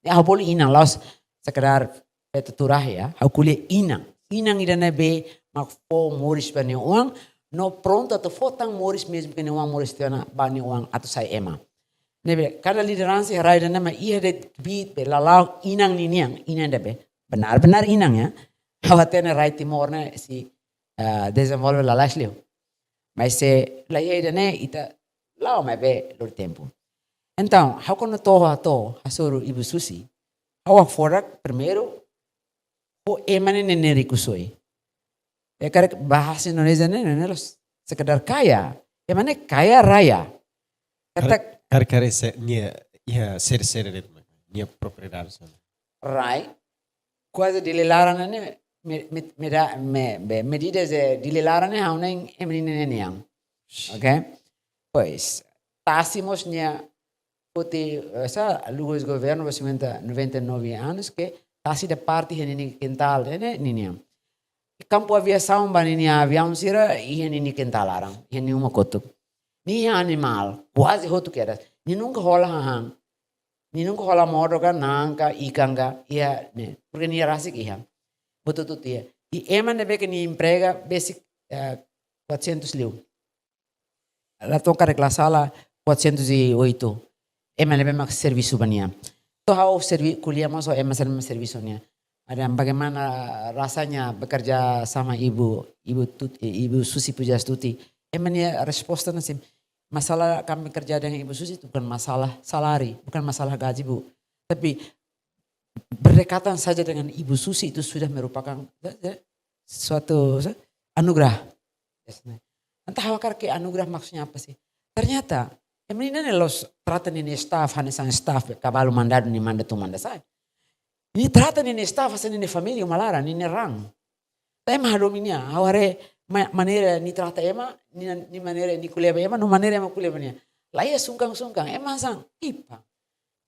Ya, ha'u bolu inan, la'ós sekedar feto tuur iha, ha'u ko'alia inan. Inan ida ne'ebé mak fó moris ba nia oan, no prontu atu fó tan moris mezmu ke nia oan moris tiha ona ba nia oan atu sai ema. Ne'ebé, kada lideransa iha rai ida-ne'e mak iha de'it kbiit be lala'ok inan ninian, inan ida be benar-benar inan ya. Ha'u hatene rai Timor ne'e sei, eh, dezenvolve lalais liu. Mas se la iha ida-ne'e ita la'o maibé lori tempu. Entaun, ha'u kuandu to'o, to'o hasoru Ibu Susi, ha'u hakfodak primeiru ho ema ne'e ne'e rikusoin. Ya karik bahasa Indonesia ne'e, ne'e, ne'e la'ós sekedar kaya. Ema ne'e kaya raya. Katak karik, karik, karik se, nia, iha seri-seri de'it, nia propriedade sana. Rai, kuaze Dili laran ne'e, me, me, me da, me, be, medida de Dili laran ne'e, ha'u-nia ema ninian nian. Oke? Pois, tasi mós nia foti, eh, sá, aluga husi governu ba cinquenta, noventa e nove anos, ke tasi ida parte iha ninia kintál, ne'e, ne'e, ninian. Kampu aviasaun ba ninia aviaun sira, iha ninia kintál laran, iha nia uma kotuk. Nia iha animál, kuaze hotu kedas. Nia nunka hola hahán. Nia nunka hola modo ka, na'an ka, ikan ka, iha ne'e. Porke nia rasik iha. Buat hotu-hotu iha. I ema ne'ebé ke nia emprega, besik, eh, quatrocentos liu. La to'o karik la sala, quatrocentos e oito. Ema ne'ebé mak servisu ba nia. To'o ha'u servi-, ko'alia mós ho ema sira ne'ebé servisu nia. Ada yang bagaimana rasanya bekerja sama Ibu, Ibu Tut-, eh, Ibu Susi Pujastuti? Ema nia resposta ne'e hanesan, masalah kami kerja dengan Ibu Susi itu bukan masalah salari, bukan masalah gaji, Bu. Tapi berdekatan saja dengan Ibu Susi itu sudah merupakan, eh, eh, suatu, eh, anugerah. Entaun ha'u hakarak ke anugerah maksudnya apa sih? Ternyata, ema ne'e ne'e la'ós trata ninia staff hanesan staff kabalu mandadu, nia manda tun manda sa'e. Nia trata ninia staff hanesan ninia família uma laran, ninia raan. Tanba ema hadomi nia, ha'u haree ma-, maneira nia trata ema, nia, nia maneira nia ko'alia ba ema, no maneira ema ko'alia ba nia. La iha sungkan-sungkan, ema hanesan, epa.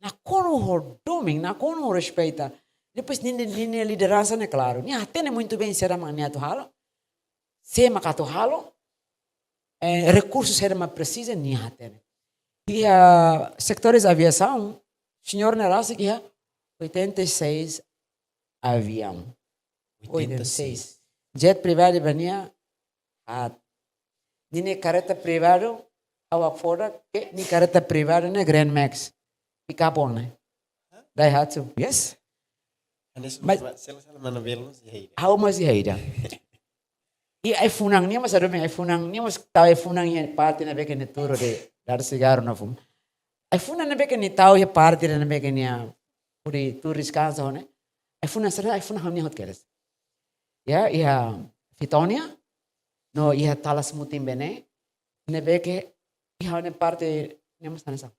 nakonu ho domin, nakonu ho respeita. Depois ninia, ninia lideransa ne'e klaru. Nia hatene muito bem saida mak nia atu halo, sé mak atu halo, eh, rekursu saida mak presiza, nia hatene. Iha setores aviasaun, señór ne'e rasik iha oitenta e seis aviaun. Oitenta e seis. Jet privadu ba nia haat. Ninia karreta privadu, ha'u hakfodak, ke nia karreta privadu ne'e Grand Max. Pick up one. Daihatsu, yes. Hanesan, mas sela-sela mana belo, mas iha ida. Ha'u mós iha ida. I ai-funan, nia mós adu me ai-funan, nia mós tau ai-funan iha parte ne'ebé ke nia turu de dar sigaru no fuma. Ai-funan ne'ebé ke nia tau iha parte ne'ebé ke nia hodi tuur deskansa ne'e. Ai-funan sira, ai-funan ha'u-nia hotu kedas. Ya, iha Fitonia, no iha Talas Mutin Bene, ne'ebé ke iha ne'e parte ne'e mós hanesan.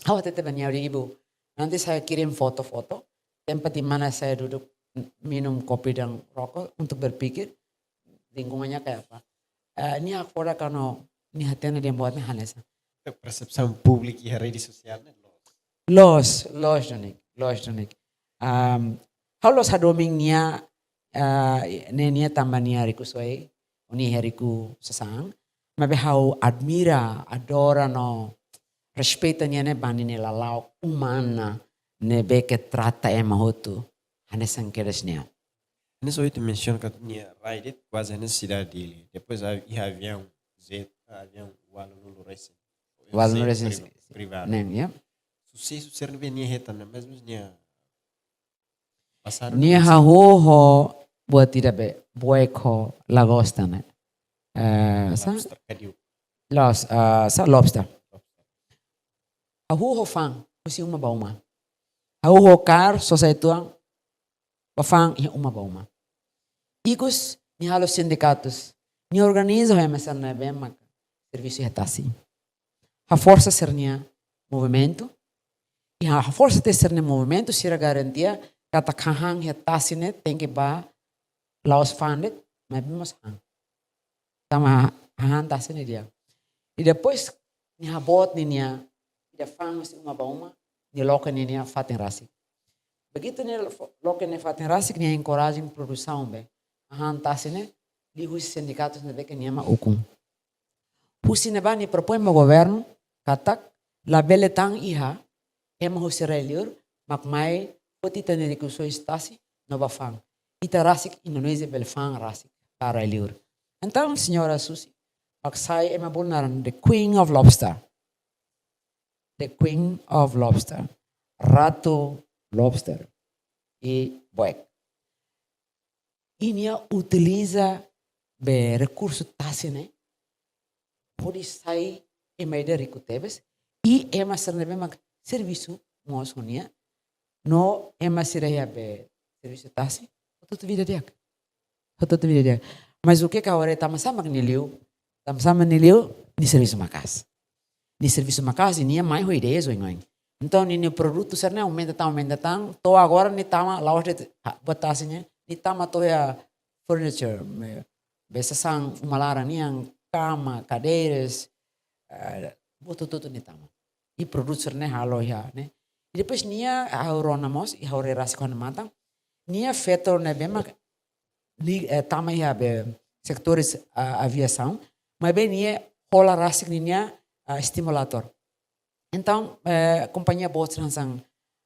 Ha'u hatete ba nia, "Ibu, nanti saya kirim foto-foto tempat di mana saya duduk minum kopi dan rokok untuk berpikir lingkungannya kayak apa." Eh, nia hakfodak karena nia hatene dehan buat ne'e hanesan. Persepsaun públiku iha rede sosiál ne'e loos. Loos, loos duni, loos duni. Am, ha'u la'ós hadomi nia, eh, ne'e nia tanba nia riku soe, nia riku sasán. Maibé ha'u admira, adora no respeita nia ne'e ba ninia lala'ok umana ne'ebé ke trata ema hotu hanesan kedas nia. Hanesan ohin ita mensiona katak nia rai de'it kuaze hanesan sidade Dili. Depois a-, iha aviaun jet, aviaun ualunulu resin. Ualunulu resin, pri-, privadu. Ne'e, ya. Susesu sira ne'ebé nia hetan ne'e, mas nia pasadu nia ne'e hahú ho buat ida be, buek ho lagosta ne'e. Eh, sa? Lobster, kadiuk. Los, eh, sa lobster. Hahú ho fa'an, husi uma ba uma. Hahú ho kaer, sosa uitoan, bá fa'an iha uma ba uma. Ikus, nia halo sindikatus. Nia organiza ho ema sira ne'ebé mak servisu iha tasi. Haforsa sira-nia movimentu. I ha-, haforsa tiha sira-nia movimentu, sira garantia katak hahán iha tasi ne'e tenke bá la'ós fa'an de'it, maibé mós han. Tanba hahán tasi ne'e di'ak. I depois, nia haboot ninia ida fa'an husi uma ba uma, nia loke ninia fatin rasik. Begitu nia lo-, loke nia fatin rasik, nia enkoraja produsaun be hahán tasi ne'e, liuhusi sindikatus ne'ebé ke nia mak ukun. Husi ne'ebá nia propoin ba governu katak labele tan iha ema husi rai-liur mak mai foti ita-nia rikusoin tasi no bá fa'an. Ita rasik Indonézia bele fa'an rasik ba rai-liur. Entaun, señora Susi mak sai ema bolu naran the Queen of Lobster. The Queen of Lobster. Ratu Lobster. I buek. I nia utiliza be rekursu tasi ne'e hodi sai ema ida riku tebes, i ema sira ne'ebé mak servisu mós ho nia, no ema sira iha be servisu tasi, hotu-hotu vida di'ak. Hotu-hotu vida di'ak. Mas o que que agora tama sama nia liu? Tama sama nia liu, nia servisu maka'as. Nia servisu maka'as, nia mai ho ideias oin-oin. Entaun, ninia produtu sira ne'e aumenta tan, aumenta tan, to'o agora nia tama, la'ós de'it, ha, buat tasi ne'e, nia tama to'o iha furniture, be, be sasán uma laran nian, kama, cadeiras, eh, buat hotu-hotu nia tama. I produtu sira ne'e halo iha ne'e. I depois nia, ha'u rona mós, i ha'u haree rasik ho ha'u-nia matan, nia feto ne'ebé mak li-, eh, tama iha be setores, ah, aviasaun, maibé nia hola rasik ninia, ah, estimulatór. Entaun, eh, kompañia boot hanesan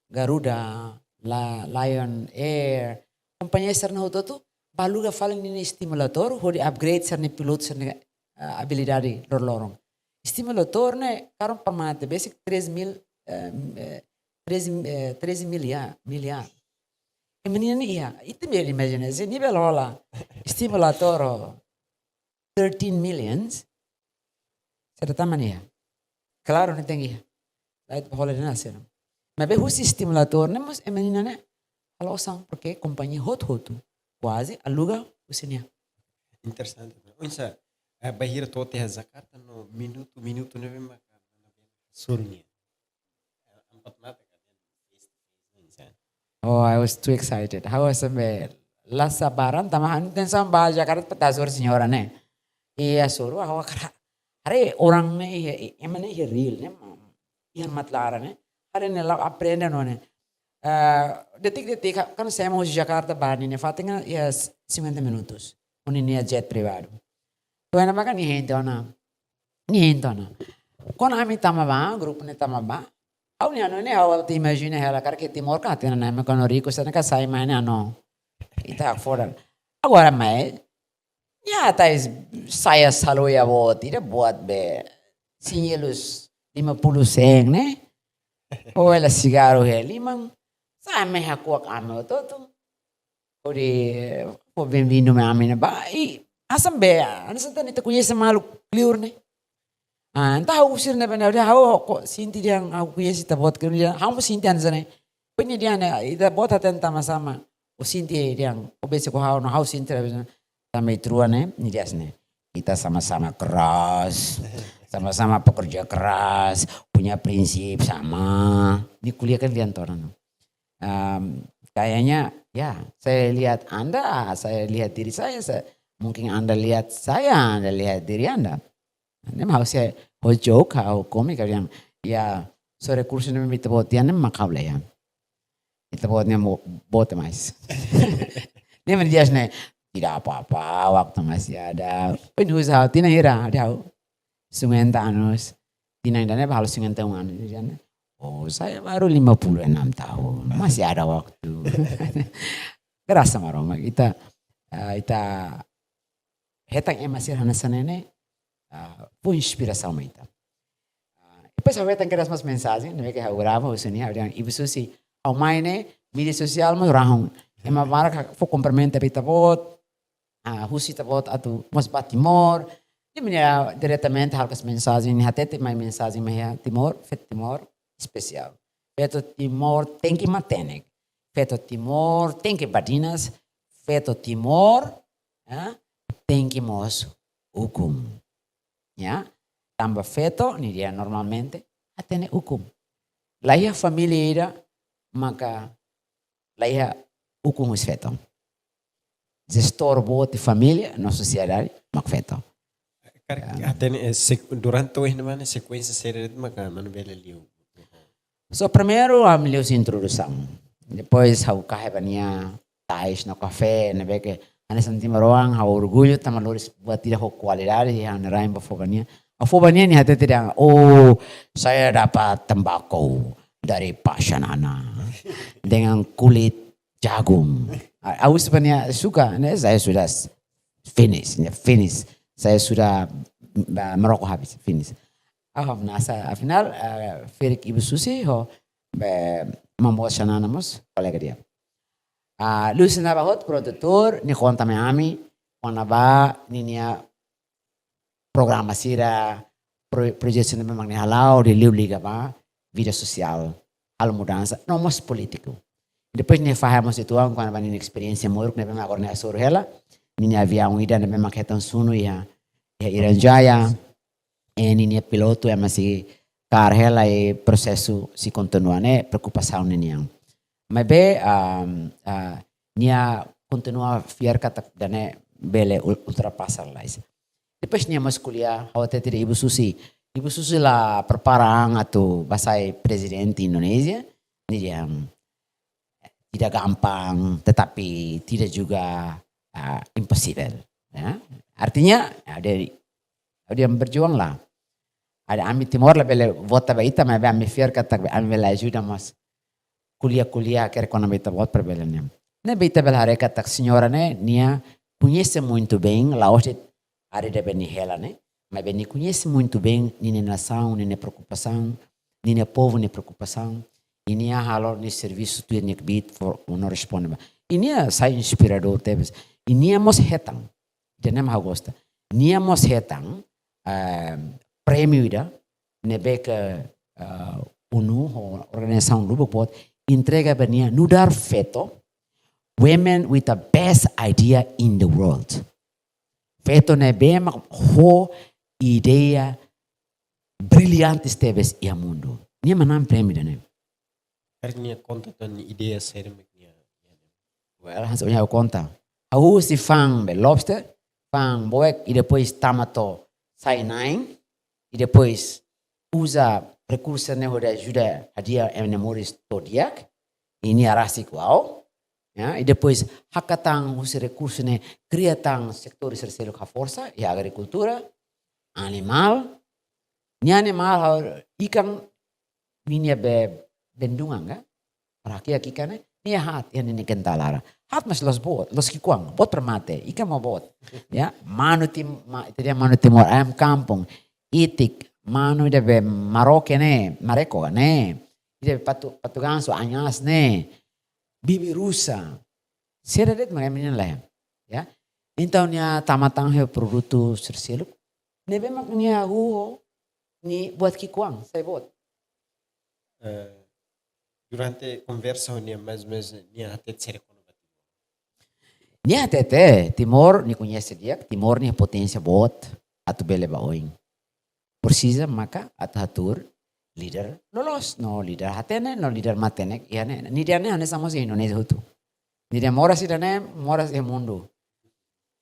Garuda, La-, Lion Air, kompañia sira ne'e hotu-hotu bá aluga fali ninia estimulatór, hodi upgrade sira-nia pilotu sira-nia, ah, abilidade loroloron. Estimulatór ne'e karon para mate, besik três mil, eh, eh, três, eh, três mil ya, mil ya. Ema nian ne'e iha, ita bele imajina, se nia bele hola estimulatór thirteen millions, saida tama nia iha? Klaru, nia tenke iha. Lae, ita hola ida-ne'e sira. Maibé husi estimulatór ne'e mós ema nian ne'e halo osan, porque kompañia hotu-hotu kuaze aluga husi nia. Interesante. Oinsá, eh, bainhira to'o iha Jakarta no minutu, minutu ne'ebé maka hasoru nia? Empat mata kan, face to face, oinsá? Oh, I was too excited. Ha'u hanesan be la sabaran, tanba ha'u-nia intensaun bá Jakarta para hasoru señora ne'e. I hasoru, ha'u hakarak haree orang ne'e, i, i, ema ne'e iha real ne'e, iha mata laran ne'e. Haree ne'e la'o aprende no ne'e. Ah, detik-detik, ka-, kan semo husi Jakarta ba ninia fatin iha cinquenta minutos. Ho ninia jet privadu. Tuan maka nia hein tiha ona. Nia hein tiha ona. Kuandu ami tama ba, grupu ne'e tama ba. Ha'u-nia hanoin ne'e ha'u atu imajina hela karik iha Timor ka, tiha ona ne'e, kuandu riku sira-ne'e ka sai mai ne'e hanoin. Ita hakfodak. Agora mai, nia tais saia saloia boot, ida boot be, sinjelus lima puluh sen ne'e. Ou ela sigarru iha liman, sai mai hakuak ami hotu-hotu. Hodi, eh, fó benvindu mai ami ne'e ba, i, hanesan be, hanesan ita-nia, ita koñese maluk liur ne'e. Ah, entaun ha'u husu sira ne'ebé ne'e, ha'u, ha'u ko sente dehan, ha'u koñese ita-boot, ke dia, ha'u mós sente hanesan ne'e. Punya dia ne'e, ita-boot hatene tama sama. Ha'u sente dehan, ha'u besik ho ha'u, no ha'u sente dehan, tanba ita rua ne'e, nia dehan hanesan ne'e. Kita sama-sama keras, sama-sama pekerja keras, punya prinsip sama. Nia ko'alia kan dia entaun. Em, kayaknya, ya, saya lihat Anda, saya lihat diri saya, saya, mungkin Anda lihat saya, Anda lihat diri Anda. Ne'e mak ha'u sei, ha'u joke, ha'u kómiku, ha'u dehan, ya, so rekursu ne'ebé ita-boot iha ne'e mak ha'u la iha. Ita-boot ne'e mo-, boot demais. Nia mak dehan hanesan ne'e, tidak apa-apa, waktu masih ada. Pun usaha tinan hira, ha'u dehan, cinquenta anos. Tinan ida-ne'e ba halo cinquenta e um anos. Nia dehan, oh, saya baru lima puluh enam tahun, masih ada waktu. Grasa Maromak, ita, eh, ita hetan ema sira hanesan ne'e ne'e, ah, fó inspirasaun mai ita. Ah, depois ha'u hetan kedas mós mensajen, ne'ebé ke ha'u grava, husi nia, ha'u dehan, Ibu Susi, ha'u mai ne'e, mídia sosiál mós rahun. Ema barak hak fó kumprimenta ba ita-boot, ah, husu ita-boot atu mós ba Timor. Nia mai diretamente haruka mensajen, nia hatete mai mensajen mai iha Timor, feto Timor espesiál. Feto Timor tenke matenek. Feto Timor tenke badinas. Feto Timor, ah, tenke mós ukun. Ya, tanba feto, nia dehan normalmente, hatene ukun. La iha família ida, maka la iha ukun husi feto. Jestór boot família no sosiedade mak feto. Karik, ya, hatene, eh, sek-, durante ohin ne'e mak sekuénsia saida de'it maka mana bele liu. So, primeiru, ami liu husi introdusaun. Depois, ha'u kahe ba nia tais no kafé, ne'ebé ke, hanesan timoroan, ha'u orgullu, tanba lori buat ida ho kualidade, i ha'u-nia rain ba fó ba nia. Ha'u fó ba nia, nia hatete dehan, oh, saya dapat tembakau dari Pak Xanana dengan kulit jagung. Ah, ha'u husu ba nia suka, ne'e, saya sudah s-, finish, ne'e, finish. Saya sudah, mm, merokok habis, finish. Ah, hamnasa, afinál, eh, ferik Ibu Susi ho, eh, maun boot Xanana mós, kolega ida. Ah, liuhusi ne'ebá hotu, produtór, nia konta mai ami, kona-ba ninia programa sira, pro-, projetu sira ne'ebé mak nia hala'o, hodi liu liga ba vida sosiál, halo mudansa, no mós polítiku. Depois nia fahe mós uitoan kona-ba ninia esperiénsia morik ne'ebé mak agora nia hasoru hela, ninia aviaun ida ne'ebé mak hetan sunu iha, iha Irian Jaya, i ninia pilotu ema sei kaer hela i prosesu sei kontinua ne'e preokupasaun ninian. Maibé, ah, ah, nia kontinua fiar katak ida-ne'e bele ul-, ultrapasa lalais. Depois nia mós ko'alia, ha'u hatete dehan Ibu Susi. Ibu Susi la prepara an atu bá sai prezidente Indonézia. Nia dehan, tidak gampang, tetapi tidak juga, ah, impossible. Ya. Artinya, ya, dari, dari yang berjuang lah. Ada ami Timor labele vota ba ita, maibé ami fiar katak ami bele ajuda mós. Ko'alia, ko'alia, kere kona-ba ita-boot para bele ne'e. Ne'ebé ita bele haree katak señora ne'e, nia koñese muito bem, la'ós de'it área ida be nia hela ne'e, maibé nia koñese muito bem ninia nasaun, ninia preokupasaun, ninia povu nia preokupasaun, i nia halo nia servisu tuir nia kbiit fó, no responde ba. I nia sai inspiradór tebes. I nia mós hetan, ida-ne'e mak ha'u gosta. Nia mós hetan, eh, prémiu ida, ne'ebé ke, eh, ONU, ho organizasaun lubuk boot, entrega ba nia nu'udar feto, women with the best idea in the world. Feto ne'ebé mak ho ideia brillantes tebes iha mundu. Nia manán prémiu ida-ne'e. Karik nia konta tan nia ideia saida mak nia, nia. Well, hanesan ohin ha'u konta. Ha'u husi fa'an be lobster, fa'an boek, i depois tama to'o sai na'in, i depois uza rekursu ne'e hodi ajuda hadi'a ema nia moris to'o di'ak, i nia rasik uau. Ya, i depois hakat tan husi rekursu ne'e kria tan setór sira seluk haforsa, iha agrikultura, animál, nia animál ha'u ikan, ninia be bendungan ka? Para kiak ikan ne'e, nia haat, iha ninia kintal laran. Haat mas la'ós boot, la'ós ki'ikoan, boot para mate, ikan mós boot. Ya, manu tim, ma, ita dehan manu Timor, ayam kampung, itik, manu ida be maroke ne'e, mareko ne'e, ida be patu, patu gansu, anhas ne'e, bibi-rusa. Sira de'it mak ema nian lae. Ya. Entaun nia tama tan iha produtu sira seluk. Ne'ebé mak nia hahú, nia buat ki'ikoan, sai boot. Eh, durante konversa ho nia, mais ou menus nia hatete saida kona-ba Timor? Nia hatete, Timor, nia koñese di'ak, Timor nia poténsia boot, atu bele ba oin. Presiza maka atu hatuur líder loloos, no líder hatene, no líder matenek, iha ne'e. Nia dehan ne'e hanesan mós Indonézia hotu. Nia dehan moras ida-ne'e, moras iha mundu.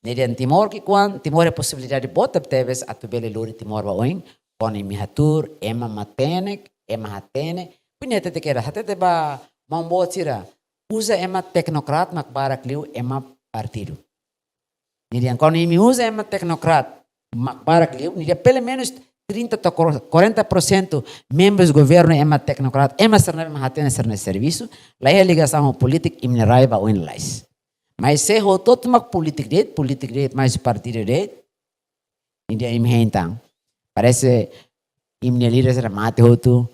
Nia dehan Timor ki'ikoan, Timor iha posibilidade boot tebes atu bele lori Timor ba oin, kuandu imi hatuur, ema matenek, ema hatene. Pine hatete kedas, hatete ba maun-boot sira, uza ema teknokrat mak barak liu ema partidu. Nia dehan kuandu imi uza ema teknokrat mak barak liu, nia dehan pelumenus trinta to'o quarenta por cento membros governu ema teknokrat, ema sira ne'ebé mak hatene sira-nia servisu, la iha ligasaun ho polítika, imi-nia rai ba oin lalais. Mas se hotu-hotu mak polítika de'it, polítika de'it, mais partidu de'it, nia dehan imi hein tan. Parese imi-nia líder sira mate hotu,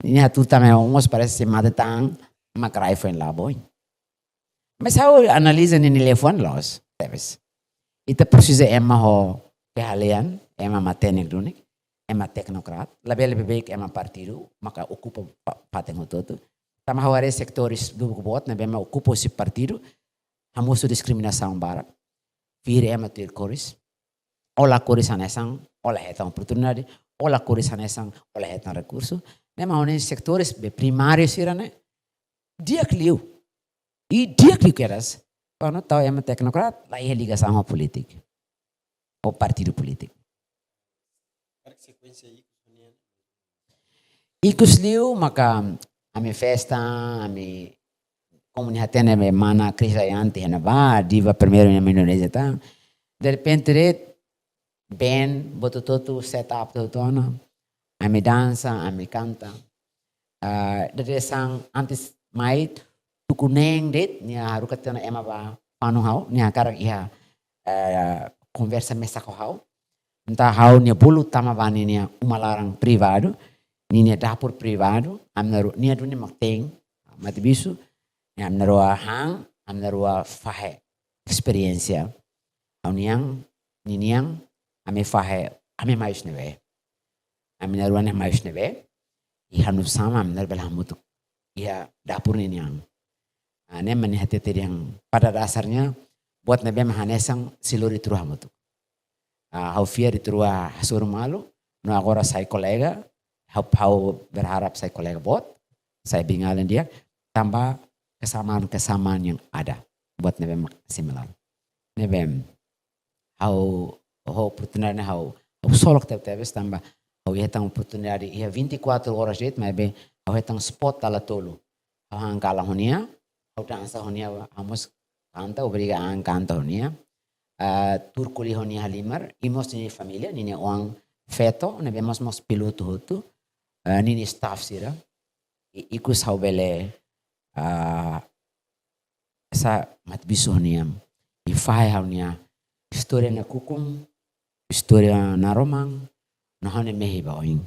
nia hatuur tan mós parese sei mate tan, mak rai foin la ba oin. Mas ha'u analiza ninia liafuan loos, tebes. Ita presiza ema ho keahlian, ema matenek duni, ema teknokrat, labele beibeik ema partidu, maka okupa pa-, fatin hotu-hotu. Tanba ha'u haree setores lubuk boot, ne'ebé ema okupa husi partidu, hamosu diskriminasaun barak. Firi ema tuir kores, o la kores hanesan, o la hetan oportunidade, o la kores hanesan, o la hetan rekursu. Ne'e mak ha'u hanoin setores be primáriu sira-ne'e, di'ak liu. I di'ak liu kedas, kuandu tau ema teknokrat, la iha ligasaun ho polítika. Ho partidu polítiku. Ikus liu maka ami festa, ami komu nia hatene be mana Krisdayanti iha ne'ebá, diva primeiru iha Indonézia tan. Derrepente de'it, band, buat hotu-hotu, set up hotu-hotu ona. Ami dansa, ami kanta. Ah, dadeer-saan antes mai tuku neen de'it, nia haruka tiha ona ema ba fanun ha'u, nia hakarak iha, eh, konversa mesak ho ha'u. Entaun ha'u nia bolu tama ba ninia uma laran privadu, ninia dapur privadu, ami na'in-rua, nia duni mak te'in mate-bisu, ami na'in-rua han, ami na'in-rua fahe esperiénsia. Ha'u-nian, ninian, ami fahe, ami mai husi ne'ebé. Ami na'in-rua ne'e mai husi ne'ebé, i hanu sama ami na'in-rua bele hamutuk iha dapur ninian. Ah, ne'e mak nia hatete dehan pada dasarnya, buat ne'ebé mak hanesan sei lori ita rua hamutuk. Ah, ha'u fiar ita rua hasoru malu, no agora sai kolega, ha'u, ha'u berharap sai kolega boot, sai bengala di'ak, tanba kesamaan-kesamaan yang ada, buat ne'ebé mak similar. Ne'ebé ha'u, ha'u oportunidade ne'e ha'u, ha'u solok tebetebes tanba ha'u hetan oportunidade iha vinte e quatro horas de'it, maibé ha'u hetan spot dala tolu. Ha'u han kalan ho nia, ha'u dansa ho nia, ha'u mós kanta, obriga an kanta ho nia. Ah, tuur ko'alia ho nia halimar, i mós ninia família, ninia oan feto, ne'ebé mós, mós pilotu hotu, ah, ninia staff sira. I, ikus ha'u bele, ah, sa mate-bisu ho nia. I fahe ha'u-nia istória nakukun, istória naroman, no ha'u-nia mehi ba oin.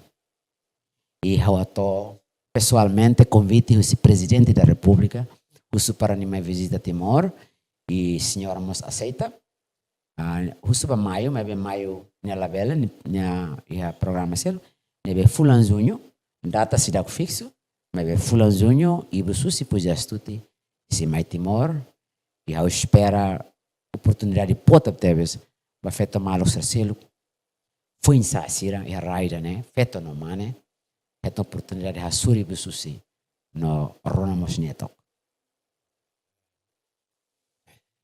I ha'u hato'o pesoalmente konvite husi Prezidente da Repúblika, husu para nia mai vizita Timor, i señora mós aseita. Ah, husu ba maiu, maibé maiu nia labele, nia, nia iha programa seluk, ne'ebé fulan juñu, data seidauk fiksu, maibé fulan juñu, Ibu Susi Pujiastuti sei mai Timor, i ha'u espera oportunidade boot tebes ba feto maluk sira seluk, foin-sa'e sira iha rai ida-ne'e, feto no mane, hetan oportunidade hasoru Ibu Susi, no rona mós nia took.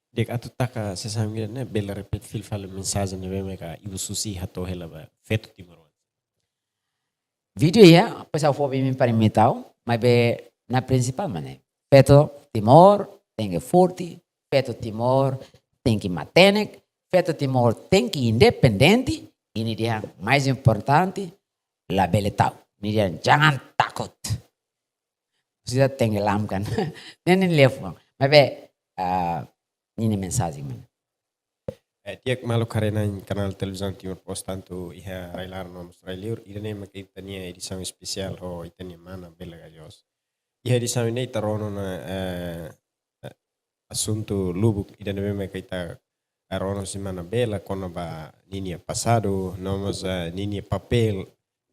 Di'ak, atu taka sessão ida-ne'e, bele repete fila fali mensajen ne'ebé maka Ibu Susi hato'o hela ba feto timoroan. vídeo iha, pois ha'u fó ba imi para imi tau, maibé na prinsipál mak ne'e. Feto Timor tenke forte, feto Timor tenke matenek, feto Timor tenke independente, i ida mais importante, labele ta'uk. Ida jangan takut. Sira tenggelamkan. Ne'e nia liafuan. Maibé, ah, ninia mensajen mana? Eh, di'ak maluk haree-na'in kanál televizaun Timor Post tantu iha rai-laran no mós rai-liur, ida-ne'e mak ita-nia edisaun espesiál ho ita-nia mana Bella Gayoso. Iha edisaun ne'e ita rona ona, eh, eh, asuntu lubuk ida-ne'ebé mak ita rona husi mana Bella kona-ba ninia pasadu, no mós, eh, ninia papél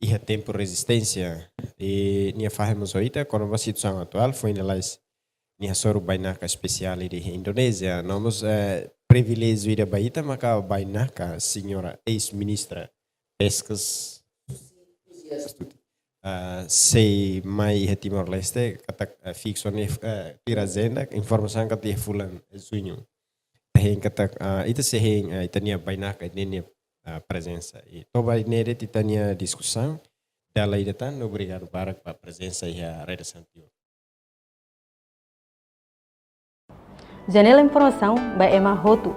iha tempu rezisténsia, i nia fahe mós ho ita kona-ba situasaun atuál, foin lalais nia hasoru bainaka espesiál ida iha Indonézia, no mós, eh, priviléjiu ida ba ita maka bainaka señora eis-ministra Peskas Astuti, ah, sei mai iha Timor-Leste, katak, ah, fiksu nia, ah, tuir ajenda, informasaun katak iha fulan Juñu. Ita hein katak, ah, ita sei hein, ah, ita-nia bainaka, ita-nia, ah, prezensa. I to'o ba ne'e de'it ita-nia diskusaun, dala ida tan, obrigadu barak ba prezensa iha redasaun Timor. Janela informasaun ba ema hotu.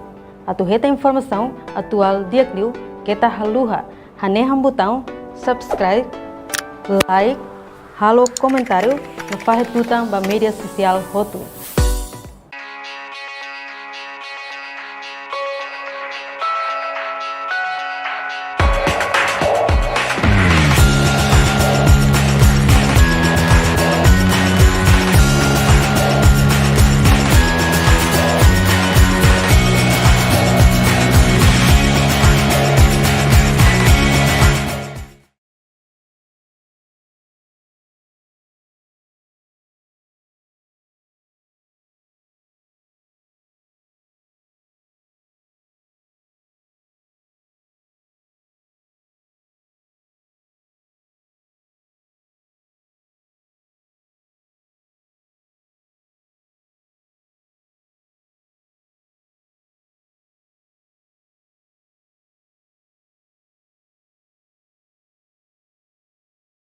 Atu hetan informasaun atuál di'ak liu, keta haluha hanehan butaun subscribe, like, halo komentáriu, no fahe tutan ba média sosiál hotu.